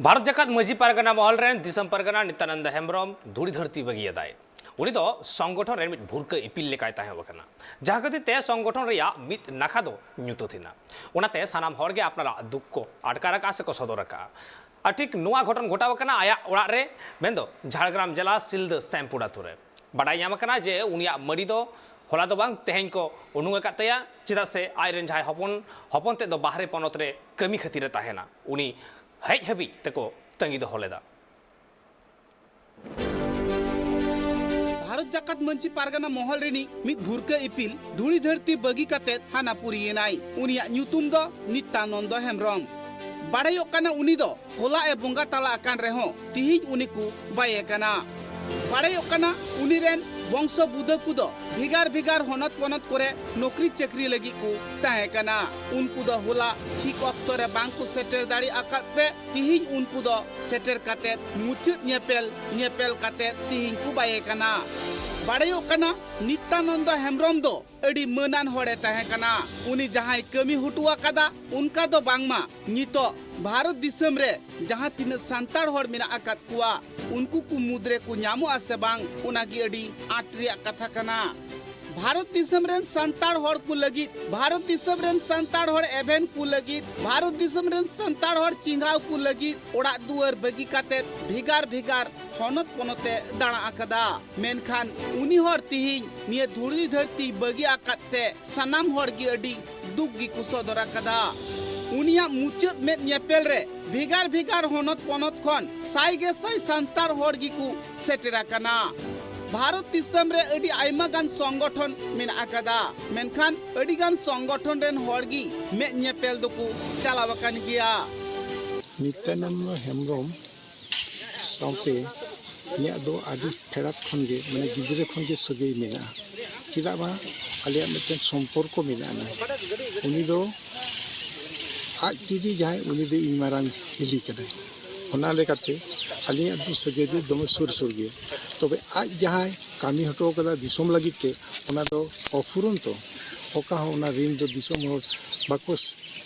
Bharat Jakat Majhi Pargana Mahal ᱨᱮᱱ ᱫᱤᱥᱚᱢ ᱯᱟᱨᱜᱟᱱᱟ ᱱᱤᱛᱭᱟᱱᱚᱱᱫᱟ ᱦᱮᱢᱵᱨᱚᱢ ᱫᱷᱩᱲᱤ ᱫᱷᱟᱹᱨᱛᱤ ᱵᱟᱹᱜᱤᱭᱟᱫᱟᱭ᱾ ᱩᱱᱤ ᱫᱚ ᱥᱚᱝᱜᱚᱴᱷᱚᱱ ᱨᱮᱱ ᱢᱤᱫ ᱵᱷᱩᱨᱠᱟᱹ ᱤᱯᱤᱞ ᱞᱮᱠᱟᱭ ᱛᱟᱦᱮᱸ ᱟᱠᱟᱱᱟ, ᱡᱟᱦᱟᱸ ᱠᱷᱟᱹᱛᱤᱨ ᱛᱮ ᱥᱚᱝᱜᱚᱴᱷᱚᱱ ᱨᱮᱭᱟᱜ ᱢᱤᱫ ᱱᱟᱠᱷᱟ ᱫᱚ ᱧᱩᱛᱟᱹᱛ ᱮᱱᱟ᱾ ᱚᱱᱟᱛᱮ ᱥᱟᱱᱟᱢ ᱦᱚᱲ ᱜᱮ ᱟᱯᱱᱟᱨᱟᱜ ᱫᱩᱠ ᱠᱚ ᱟᱴᱠᱟᱨ ᱟᱠᱟᱫᱼᱟ ᱥᱮᱠᱚ ᱥᱚᱫᱚᱨ ᱟᱠᱟᱫᱼᱟ᱾ ᱟᱨ ᱴᱷᱤᱠ ᱱᱚᱣᱟ ᱜᱷᱚᱴᱚᱱ ᱜᱷᱚᱴᱟᱣ ᱟᱠᱟᱱᱟ ᱟᱭᱟᱜ ᱚᱲᱟᱜ ᱨᱮ, ᱢᱮᱱᱫᱚ ᱡᱷᱟᱲᱜᱨᱟᱢ ᱡᱮᱞᱟ ᱥᱤᱞᱫᱟᱹ ᱥᱮᱢᱯᱩᱲ ᱟᱛᱳ ᱨᱮ᱾ ᱵᱟᱰᱟᱭ ᱧᱟᱢ ᱟᱠᱟᱱᱟ ᱡᱮ ᱩᱱᱤᱭᱟᱜ ᱢᱟᱹᱰᱤ ᱫᱚ ᱦᱚᱞᱟ ᱫᱚ ᱵᱟᱝ, ᱛᱮᱦᱮᱧ ᱠᱚ ᱩᱰᱩᱝ ᱟᱠᱟᱫ ᱛᱟᱭᱟ, ᱪᱮᱫᱟᱜ ᱥᱮ ᱟᱡᱨᱮᱱ ᱡᱟᱦᱟᱸᱭ ᱦᱚᱯᱚᱱ, ᱦᱚᱯᱚᱱ ᱛᱮᱫ ᱫᱚ ᱵᱟᱦᱨᱮ ᱯᱚᱱᱚᱛ ᱨᱮ ᱠᱟᱹᱢᱤ ᱠᱷᱟᱹᱛᱤᱨ ᱮ ᱛᱟᱦᱮᱱᱟ᱾ ᱩᱱᱤ ᱦᱮᱡ ᱦᱟᱹᱵᱤᱡ ᱛᱮᱠᱚ ᱛᱟᱺᱜᱤ ᱫᱚᱦᱚ ᱞᱮᱫᱟ᱾ ᱵᱷᱟᱨᱚᱛ ᱡᱟᱠᱟᱛ ᱢᱟᱹᱡᱷᱤ ᱯᱟᱨᱜᱟᱱᱟ ᱢᱚᱦᱚᱞ ᱨᱤᱱᱤᱡ ᱢᱤᱫ ᱵᱷᱩᱨᱠᱟᱹ ᱤᱯᱤᱞ ᱫᱷᱩᱲᱤ ᱫᱷᱟᱹᱨᱛᱤ ᱵᱟᱹᱜᱤ ᱠᱟᱛᱮ ᱦᱟᱱᱟ ᱯᱩᱨᱤᱭᱮᱱᱟᱭ᱾ ᱩᱱᱤᱭᱟᱜ ᱧᱩᱛᱩᱢ ᱫᱚ ᱱᱤᱛᱭᱟᱱᱚᱱᱫᱚ ᱦᱮᱢᱵᱨᱚᱢ᱾ ᱵᱟᱲᱟᱭᱚᱜ ᱠᱟᱱᱟ, ᱩᱱᱤ ᱫᱚ ᱦᱚᱞᱟ ᱮ ᱵᱚᱸᱜᱟ ᱛᱟᱞᱟ ᱟᱠᱟᱱ ᱨᱮᱦᱚᱸ ᱛᱤᱦᱤᱧ ᱩᱱᱤ ᱠᱚ ᱵᱟᱭᱮ ᱠᱟᱱᱟ᱾ ᱵᱟᱲᱟᱭᱚᱜ ᱠᱟᱱᱟ, ᱩᱱᱤ ᱨᱮᱱ ᱵᱚᱝᱥᱚ ᱵᱩᱫᱟᱹ ᱠᱚᱫᱚ ᱵᱷᱮᱜᱟᱨ ᱵᱷᱮᱜᱟᱨ ᱦᱚᱱᱚᱛ ᱯᱚᱱᱚᱛ ᱠᱚᱨᱮ ᱱᱚᱠᱨᱤ ᱪᱟᱹᱠᱨᱤ ᱞᱟᱹᱜᱤᱫ ᱠᱚ ᱛᱟᱦᱮᱸ ᱠᱟᱱᱟ᱾ ᱩᱱᱠᱩ ᱫᱚ ᱦᱚᱞᱟ ᱴᱷᱤᱠ ᱚᱠᱛᱚ ᱨᱮ ᱵᱟᱝ ᱠᱚ ᱥᱮᱴᱮᱨ ᱫᱟᱲᱮ ᱟᱠᱟᱫ ᱛᱮ ᱛᱤᱦᱤᱧ ᱩᱱᱠᱩ ᱫᱚ ᱥᱮᱴᱮᱨ ᱠᱟᱛᱮ ᱢᱩᱪᱟᱹᱫ ᱧᱮᱯᱮᱞ, ᱧᱮᱯᱮᱞ ᱠᱟᱛᱮ ᱛᱤᱦᱤᱧ ᱠᱚ ᱵᱟᱭᱮ ᱠᱟᱱᱟ᱾ ᱵᱟᱲᱟᱭᱚᱜ ᱠᱟᱱᱟ, ᱱᱤᱛᱭᱟᱱᱚᱱᱫᱚ ᱦᱮᱢᱵᱨᱚᱢ ᱫᱚ ᱟᱹᱰᱤ ᱢᱟᱹᱱᱟᱱ ᱦᱚᱲᱮ ᱛᱟᱦᱮᱸ ᱠᱟᱱᱟ᱾ ᱩᱱᱤ ᱡᱟᱦᱟᱸᱭ ᱠᱟᱹᱢᱤ ᱦᱚᱴᱚ ᱟᱠᱟᱫᱟ, ᱚᱱᱠᱟ ᱫᱚ ᱵᱟᱝᱢᱟ ᱱᱤᱛᱚᱜ ᱵᱷᱟᱨᱚᱛ ᱫᱤᱥᱚᱢ ᱨᱮ ᱡᱟᱦᱟᱸ ᱛᱤᱱᱟᱹᱜ ᱥᱟᱱᱛᱟᱲ ᱦᱚᱲ ᱢᱮᱱᱟᱜ ᱟᱠᱟᱫ ᱠᱚᱣᱟ, ᱩᱱᱠᱩ ᱠᱚ ᱢᱩᱫᱽ ᱨᱮ ᱠᱚ ᱧᱟᱢᱚᱜᱼᱟ ᱥᱮ ᱵᱟᱝ, ᱚᱱᱟ ᱜᱮ ᱟᱹᱰᱤ ᱟᱸᱴ ᱨᱮᱭᱟᱜ ᱠᱟᱛᱷᱟ ᱠᱟᱱᱟ᱾ ᱵᱷᱟᱨᱚᱛ ᱫᱤᱥᱚᱢ ᱨᱮᱱ ᱥᱟᱱᱛᱟᱲ ᱦᱚᱲ ᱠᱚ ᱞᱟᱹᱜᱤᱫ, ᱵᱷᱟᱨᱚᱛ ᱫᱤᱥᱚᱢ ᱨᱮᱱ ᱥᱟᱱᱛᱟᱲ ᱦᱚᱲ ᱮᱵᱷᱮᱱ ᱠᱚ ᱞᱟᱹᱜᱤᱫ, ᱵᱷᱟᱨᱚᱛ ᱫᱤᱥᱚᱢ ᱨᱮᱱ ᱥᱟᱱᱛᱟᱲ ᱦᱚᱲ ᱪᱤᱱᱦᱟᱹᱣ ᱠᱚ ᱞᱟᱹᱜᱤᱫ ᱚᱲᱟᱜ ᱫᱩᱣᱟᱹᱨ ᱵᱟᱹᱜᱤ ᱠᱟᱛᱮ ᱵᱷᱮᱜᱟᱨ ᱵᱷᱮᱜᱟᱨ ᱦᱚᱱᱚᱛ ᱯᱚᱱᱚᱛ ᱮ ᱫᱟᱬᱟ ᱟᱠᱟᱫᱟ᱾ ᱢᱮᱱᱠᱷᱟᱱ ᱩᱱᱤ ᱦᱚᱲ ᱛᱤᱦᱤᱧ ᱱᱤᱭᱟᱹ ᱫᱷᱩᱲᱤ ᱫᱷᱟᱹᱨᱛᱤ ᱵᱟᱹᱜᱤ ᱟᱠᱟᱫ ᱛᱮ ᱥᱟᱱᱟᱢ ᱦᱚᱲ ᱜᱮ ᱟᱹᱰᱤ ᱫᱩᱠ ᱜᱮᱠᱚ ᱥᱚᱫᱚᱨ ᱟᱠᱟᱫᱟ᱾ ᱩᱱᱤᱭᱟᱜ ᱢᱩᱪᱟᱹᱫ ᱢᱮᱫ ᱧᱮᱯᱮᱞ ᱨᱮ ᱵᱷᱮᱜᱟᱨ ᱵᱷᱮᱜᱟᱨ ᱦᱚᱱᱚᱛ ᱯᱚᱱᱚᱛ ᱠᱷᱚᱱ ᱥᱟᱭ ᱜᱮ ᱥᱟᱭ ᱥᱟᱱᱛᱟᱲ ᱦᱚᱲ ᱜᱮᱠᱚ ᱥᱮᱴᱮᱨ ᱟᱠᱟᱱᱟ᱾ ᱵᱷᱟᱨᱚᱛ ᱫᱤᱥᱚᱢ ᱨᱮ ᱟᱹᱰᱤ ᱟᱭᱢᱟ ᱜᱟᱱ ᱥᱚᱝᱜᱚᱴᱷᱚᱱ ᱢᱮᱱᱟᱜ ᱟᱠᱟᱫᱟ, ᱢᱮᱱᱠᱷᱟᱱ ᱟᱹᱰᱤ ᱜᱟᱱ ᱥᱚᱝᱜᱚᱴᱷᱚᱱ ᱨᱮᱱ ᱦᱚᱲ ᱜᱮ ᱢᱮᱫ ᱧᱮᱯᱮᱞ ᱫᱚᱠᱚ ᱪᱟᱞᱟᱣ ᱟᱠᱟᱱ ᱜᱮᱭᱟ᱾ ᱱᱤᱛᱭᱟᱱᱚᱱᱫ ᱦᱮᱢᱵᱨᱚᱢ ᱥᱟᱶᱛᱮ ᱤᱧᱟᱹᱜ ᱫᱚ ᱟᱹᱰᱤ ᱯᱷᱮᱰᱟᱛ ᱠᱷᱚᱱ ᱜᱮ, ᱢᱟᱱᱮ ᱜᱤᱫᱽᱨᱟᱹ ᱠᱷᱚᱱ ᱜᱮ ᱥᱟᱹᱜᱟᱹᱭ ᱢᱮᱱᱟᱜᱼᱟ᱾ ᱪᱮᱫᱟᱜ ᱵᱟᱝ, ᱟᱞᱮᱭᱟᱜ ᱢᱤᱫᱴᱮᱱ ᱥᱚᱢᱯᱚᱨᱠᱚ ᱢᱮᱱᱟᱜᱼᱟ᱾ ᱩᱱᱤ ᱫᱚ ᱟᱡ ᱛᱮᱜᱮ ᱡᱟᱦᱟᱸᱭ, ᱩᱱᱤ ᱫᱚ ᱤᱧ ᱢᱟᱨᱟᱝ ᱦᱤᱞᱤ ᱠᱟᱱᱟᱭ᱾ ᱚᱱᱟ ᱞᱮᱠᱟᱛᱮ ᱟᱹᱞᱤᱧᱟᱜ ᱫᱚ ᱥᱟᱹᱜᱟᱹᱭ ᱫᱚ ᱫᱚᱢᱮ ᱥᱩᱨ ᱥᱩᱨ ᱜᱮ᱾ ᱛᱚᱵᱮ ᱟᱡ ᱡᱟᱦᱟᱸᱭ ᱠᱟᱹᱢᱤ ᱦᱚᱴᱚ ᱠᱟᱫᱟ ᱫᱤᱥᱚᱢ ᱞᱟᱹᱜᱤᱫ ᱛᱮ, ᱚᱱᱟ ᱫᱚ ᱚᱯᱷᱩᱨᱚᱱᱛᱚ᱾ ᱚᱠᱟ ᱦᱚᱸ ᱚᱱᱟ ᱨᱤᱱ ᱫᱚ ᱫᱤᱥᱚᱢ ᱦᱚᱲ ᱵᱟᱠᱚ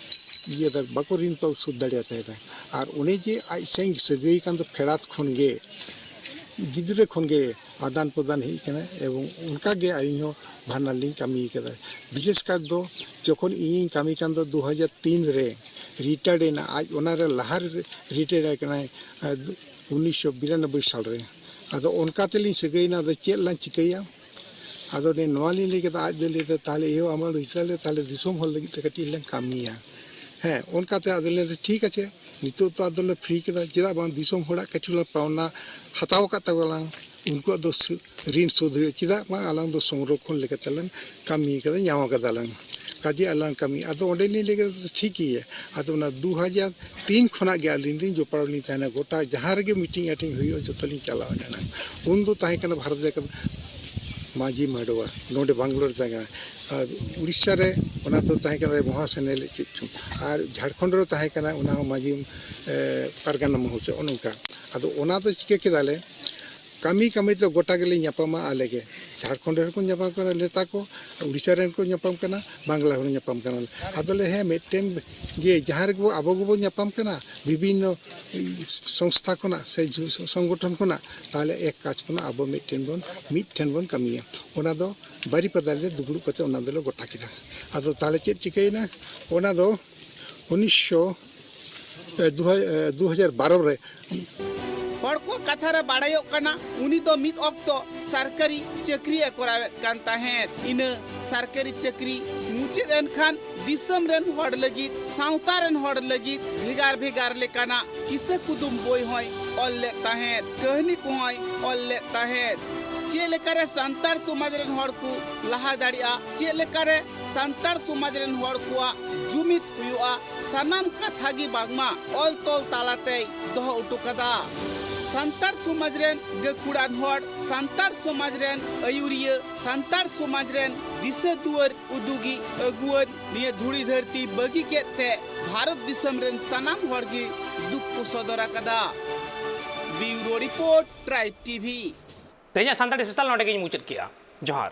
ᱤᱭᱟᱹ ᱫᱟ, ᱵᱟᱠᱚ ᱨᱤᱱ ᱠᱚ ᱥᱩᱫ ᱫᱟᱲᱮᱭᱟᱛᱟᱭ ᱫᱟ᱾ ᱟᱨ ᱚᱱᱮ ᱡᱮ ᱟᱡ ᱥᱟᱶ ᱥᱟᱹᱜᱟᱹᱭ ᱠᱟᱱ ᱫᱚ ᱯᱷᱮᱰᱟᱛ ᱠᱷᱚᱱ ᱜᱮ, ᱜᱤᱫᱽᱨᱟᱹ ᱠᱷᱚᱱ ᱜᱮ ᱟᱫᱟᱱ ᱯᱨᱚᱫᱟᱱ ᱦᱮᱡ ᱠᱟᱱᱟ᱾ ᱮᱵᱚᱝ ᱚᱱᱠᱟ ᱜᱮ ᱟᱹᱞᱤᱧ ᱦᱚᱸ ᱵᱷᱟᱱᱟᱨ ᱞᱤᱧ ᱠᱟᱹᱢᱤ ᱠᱟᱫᱟ᱾ ᱵᱤᱥᱮᱥ ᱠᱟᱨ ᱫᱚ ᱡᱚᱠᱷᱚᱱ ᱤᱧᱤᱧ ᱠᱟᱹᱢᱤ ᱠᱟᱱ ᱫᱚ ᱫᱩ ᱦᱟᱡᱟᱨ ᱛᱤᱱ ᱨᱮ ᱨᱤᱴᱟᱭᱟᱨᱰ ᱮᱱᱟ ᱟᱡ, ᱚᱱᱟ ᱨᱮ ᱞᱟᱦᱟ ᱨᱮ ᱨᱤᱴᱟᱭᱟᱨᱰ ᱠᱟᱱᱟᱭ, ᱟᱨ ᱩᱱᱤᱥᱥᱚ ᱵᱤᱨᱟᱱᱚᱵᱵᱳᱭ ᱥᱟᱞ ᱨᱮ᱾ ᱟᱫᱚ ᱚᱱᱠᱟ ᱛᱮᱞᱤᱧ ᱥᱟᱹᱜᱟᱹᱭ ᱮᱱᱟ, ᱟᱫᱚ ᱪᱮᱫ ᱞᱟᱝ ᱪᱤᱠᱟᱹᱭᱟ? ᱟᱫᱚ ᱱᱚᱣᱟ ᱞᱤᱧ ᱞᱟᱹᱭ ᱠᱮᱫᱟ, ᱟᱡ ᱫᱚᱭ ᱞᱟᱹᱭ ᱮᱫᱟ, "ᱛᱟᱦᱞᱮ ᱮᱭᱳ, ᱟᱢᱟᱜ ᱨᱩᱡᱽᱜᱟᱨ ᱞᱮ, ᱛᱟᱦᱞᱮ ᱫᱤᱥᱚᱢ ᱦᱚᱲ ᱞᱟᱹᱜᱤᱫ ᱛᱮ ᱠᱟᱹᱴᱤᱡ ᱞᱮ ᱠᱟᱹᱢᱤᱭᱟ᱾" ᱦᱮᱸ, ᱚᱱᱠᱟᱛᱮ ᱟᱫᱚ ᱞᱟᱹᱭ ᱮᱫᱟ, "ᱴᱷᱤᱠ ᱟᱪᱷᱮ, ᱱᱤᱛᱚᱜ ᱛᱚ ᱟᱫᱚ ᱞᱮ ᱯᱷᱨᱤ ᱠᱮᱫᱟ, ᱪᱮᱫᱟᱜ ᱵᱟᱝ ᱫᱤᱥᱚᱢ ᱦᱚᱲᱟᱜ ᱠᱤᱪᱷᱩ ᱞᱮ ᱯᱟᱣᱱᱟ ᱦᱟᱛᱟᱣ ᱟᱠᱟᱫ ᱛᱟᱠᱚᱣᱟᱞᱟᱝ, ᱩᱱᱠᱩᱣᱟᱜ ᱫᱚ ᱥᱩ-, ᱨᱤᱱ ᱥᱳᱫᱷ ᱦᱩᱭᱩᱜᱼᱟ, ᱪᱮᱫᱟᱜ ᱵᱟᱝ ᱟᱞᱟᱝ ᱫᱚ ᱥᱚᱝᱨᱚᱠᱷᱚᱱ ᱞᱮᱠᱟᱛᱮᱞᱟᱝ ᱠᱟᱹᱢᱤ ᱠᱟᱫᱟ, ᱧᱟᱢ ᱠᱟᱫᱟᱞᱟᱝ, ᱠᱟᱡᱮ ᱟᱞᱟᱝ ᱠᱟᱹᱢᱤ᱾" ᱟᱫᱚ ᱚᱸᱰᱮ ᱞᱤᱧ ᱞᱟᱹᱭ ᱠᱮᱫᱟ, "ᱴᱷᱤᱠ ᱜᱮᱭᱟ᱾" ᱟᱫᱚ ᱚᱱᱟ ᱫᱩ ᱦᱟᱡᱟᱨ ᱛᱤᱱ ᱠᱷᱚᱱᱟᱜ ᱜᱮ ᱟᱹᱞᱤᱧ ᱞᱤᱧ ᱡᱚᱯᱲᱟᱣ ᱞᱤᱧ ᱛᱟᱦᱮᱱᱟ, ᱜᱚᱴᱟ ᱡᱟᱦᱟᱸ ᱨᱮᱜᱮ ᱢᱤᱴᱤᱝ ᱟᱴᱤᱝ ᱦᱩᱭᱩᱜᱼᱟ, ᱡᱚᱛᱚ ᱞᱤᱧ ᱪᱟᱞᱟᱣ ᱮᱱᱟ᱾ ᱩᱱ ᱫᱚ ᱛᱟᱦᱮᱸ ᱠᱟᱱᱟ ᱵᱷᱟᱨᱚᱛ ᱡᱟᱠᱟᱛ ᱢᱟᱹᱡᱷᱤ ᱢᱟᱰᱣᱟ, ᱱᱚᱰᱮ ᱵᱟᱝᱞᱳᱨ ᱛᱟᱦᱮᱸ ᱠᱟᱱᱟ᱾ ᱟᱨ ᱩᱲᱤᱥᱥᱟ ᱨᱮ ᱚᱱᱟ ᱫᱚ ᱛᱟᱦᱮᱸ ᱠᱟᱱᱟ ᱢᱚᱦᱟᱥᱮᱱ ᱮᱞᱮᱡ ᱪᱮᱫ ᱪᱚᱝ, ᱟᱨ ᱡᱷᱟᱲᱠᱷᱚᱸᱰ ᱨᱮ ᱛᱟᱦᱮᱸ ᱠᱟᱱᱟ, ᱚᱱᱟ ᱦᱚᱸ ᱢᱟᱹᱡᱷᱤ, ᱮ, ᱯᱟᱨᱜᱟᱱᱟ ᱢᱚᱦᱚᱞ ᱥᱮ ᱚᱱᱮ ᱚᱱᱠᱟ᱾ ᱟᱫᱚ ᱚᱱᱟ ᱫᱚ ᱪᱤᱠᱟᱹ ᱠᱮᱫᱟᱞᱮ, ᱠᱟᱹᱢᱤ ᱠᱟᱹᱢᱤ ᱛᱮ ᱜᱚᱴᱟ ᱜᱮᱞᱮ ᱧᱟᱯᱟᱢᱟ ᱟᱞᱮ ᱜᱮ᱾ ᱡᱷᱟᱲᱠᱷᱚᱸᱰ ᱨᱮᱦᱚᱸ ᱠᱚ ᱧᱟᱯᱟᱢ ᱠᱟᱱᱟ ᱱᱮᱛᱟ ᱠᱚ, ᱩᱲᱤᱥᱥᱟ ᱨᱮᱱ ᱠᱚ ᱧᱟᱯᱟᱢ ᱠᱟᱱᱟ, ᱵᱟᱝᱞᱟ ᱦᱚᱸ ᱧᱟᱯᱟᱢ ᱠᱟᱱᱟ᱾ ᱟᱫᱚ ᱞᱮ, ᱦᱮᱸ, ᱢᱤᱫᱴᱮᱱ ᱜᱮ, ᱡᱟᱦᱟᱸ ᱨᱮᱜᱮ ᱵᱚ, ᱟᱵᱚ ᱜᱮᱵᱚ ᱧᱟᱯᱟᱢ ᱠᱟᱱᱟ ᱵᱤᱵᱷᱤᱱᱱᱚ ᱥᱚᱝᱥᱛᱷᱟ ᱠᱷᱚᱱᱟᱜ ᱥᱮ ᱡᱩ-, ᱥᱚᱝᱜᱚᱴᱷᱚᱱ ᱠᱷᱚᱱᱟᱜ, ᱛᱟᱦᱚᱞᱮ ᱮᱠ ᱠᱟᱡᱽ ᱠᱷᱚᱱᱟᱜ ᱟᱵᱚ ᱢᱤᱫᱴᱮᱱ ᱵᱚᱱ, ᱢᱤᱫ ᱴᱷᱮᱱ ᱵᱚᱱ ᱠᱟᱹᱢᱤᱭᱟ᱾ ᱚᱱᱟ ᱫᱚ ᱵᱟᱨᱤᱯᱟᱫᱟ ᱨᱮ ᱫᱩᱲᱩᱵ ᱠᱟᱛᱮ ᱚᱱᱟ ᱫᱚᱞᱮ ᱜᱚᱴᱟ ᱠᱮᱫᱟ᱾ ᱟᱫᱚ ᱛᱟᱦᱚᱞᱮ ᱪᱮᱫ ᱪᱤᱠᱟᱹᱭᱮᱱᱟ? ᱚᱱᱟ ᱫᱚ ᱩᱱᱤᱥᱥᱚ, ᱮ, ᱫᱩ ᱦᱟ-, ᱮ, ᱫᱩ ᱦᱟᱡᱟᱨ ᱵᱟᱨᱚ ᱨᱮ᱾ ᱦᱚᱲ ᱠᱚ ᱠᱟᱛᱷᱟ ᱨᱮ ᱵᱟᱲᱟᱭᱚᱜ ᱠᱟᱱᱟ, ᱩᱱᱤ ᱫᱚ ᱢᱤᱫ ᱚᱠᱛᱚ ᱥᱚᱨᱠᱟᱨᱤ ᱪᱟᱹᱠᱨᱤ ᱮ ᱠᱚᱨᱟᱣᱮᱫ ᱠᱟᱱ ᱛᱟᱦᱮᱸᱫ᱾ ᱤᱱᱟᱹ ᱥᱚᱨᱠᱟᱨᱤ ᱪᱟᱹᱠᱨᱤ ᱢᱩᱪᱟᱹᱫ ᱮᱱ ᱠᱷᱟᱱ ᱫᱤᱥᱚᱢ ᱨᱮᱱ ᱦᱚᱲ ᱞᱟᱹᱜᱤᱫ, ᱥᱟᱶᱛᱟ ᱨᱮᱱ ᱦᱚᱲ ᱞᱟᱹᱜᱤᱫ ᱵᱷᱮᱜᱟᱨ ᱵᱷᱮᱜᱟᱨ ᱞᱮᱠᱟᱱᱟᱜ ᱠᱤᱥᱟᱹ ᱠᱩᱫᱩᱢ ᱵᱳᱭ ᱦᱚᱸᱭ ᱚᱞ ᱞᱮᱫ ᱛᱟᱦᱮᱸᱫ, ᱠᱟᱹᱦᱱᱤ ᱠᱚᱦᱚᱸᱭ ᱚᱞ ᱞᱮᱫ ᱛᱟᱦᱮᱸᱫ᱾ ᱪᱮᱫ ᱞᱮᱠᱟᱨᱮ ᱥᱟᱱᱛᱟᱲ ᱥᱚᱢᱟᱡᱽ ᱨᱮᱱ ᱦᱚᱲ ᱠᱚ ᱞᱟᱦᱟ ᱫᱟᱲᱮᱭᱟᱜᱼᱟ, ᱪᱮᱫ ᱞᱮᱠᱟᱨᱮ ᱥᱟᱱᱛᱟᱲ ᱥᱚᱢᱟᱡᱽ ᱨᱮᱱ ᱦᱚᱲ ᱠᱚᱣᱟᱜ ᱡᱩᱢᱤᱫ ᱦᱩᱭᱩᱜᱼᱟ, ᱥᱟᱱᱟᱢ ᱠᱟᱛᱷᱟ ᱜᱮ ᱵᱟᱝᱢᱟ ᱚᱞ ᱛᱚᱞ ᱛᱟᱞᱟᱛᱮᱭ ᱫᱚᱦᱚ ᱦᱚᱴᱚ ᱠᱟᱫᱟ᱾ ᱥᱟᱱᱛᱟᱲ ᱥᱚᱢᱟᱡᱽ ᱨᱮᱱ ᱜᱟᱹᱠᱷᱩᱲᱟᱱ ᱦᱚᱲ, ᱥᱟᱱᱛᱟᱲ ᱥᱚᱢᱟᱡᱽ ᱨᱮᱱ ᱟᱹᱭᱩᱨᱤᱭᱟᱹ, ᱥᱟᱱᱛᱟᱲ ᱥᱚᱢᱟᱡᱽ ᱨᱮᱱ ᱫᱤᱥᱟᱹ ᱫᱩᱣᱟᱹᱨ ᱩᱫᱩᱜᱤᱡ ᱟᱹᱜᱩᱣᱟᱹᱱ ᱱᱤᱭᱟᱹ ᱫᱷᱩᱲᱤ ᱫᱷᱟᱹᱨᱛᱤ ᱵᱟᱹᱜᱤ ᱠᱮᱫ ᱛᱮ ᱵᱷᱟᱨᱚᱛ ᱫᱤᱥᱚᱢ ᱨᱮᱱ ᱥᱟᱱᱟᱢ ᱦᱚᱲ ᱜᱮ ᱫᱩᱠ ᱠᱚ ᱥᱚᱫᱚᱨ ᱟᱠᱟᱫᱟ᱾ ᱵᱤᱭᱩᱨᱳ ᱨᱤᱯᱳᱨᱴ, ᱴᱨᱟᱭᱤᱵᱽ ᱴᱤᱵᱷᱤ᱾ ᱛᱮᱦᱮᱧᱟᱜ ᱥᱟᱱᱛᱟᱲᱤ ᱥᱯᱮᱥᱟᱞ ᱱᱚᱰᱮ ᱜᱤᱧ ᱢᱩᱪᱟᱹᱫ ᱠᱮᱜᱼᱟ᱾ ᱡᱚᱦᱟᱨ᱾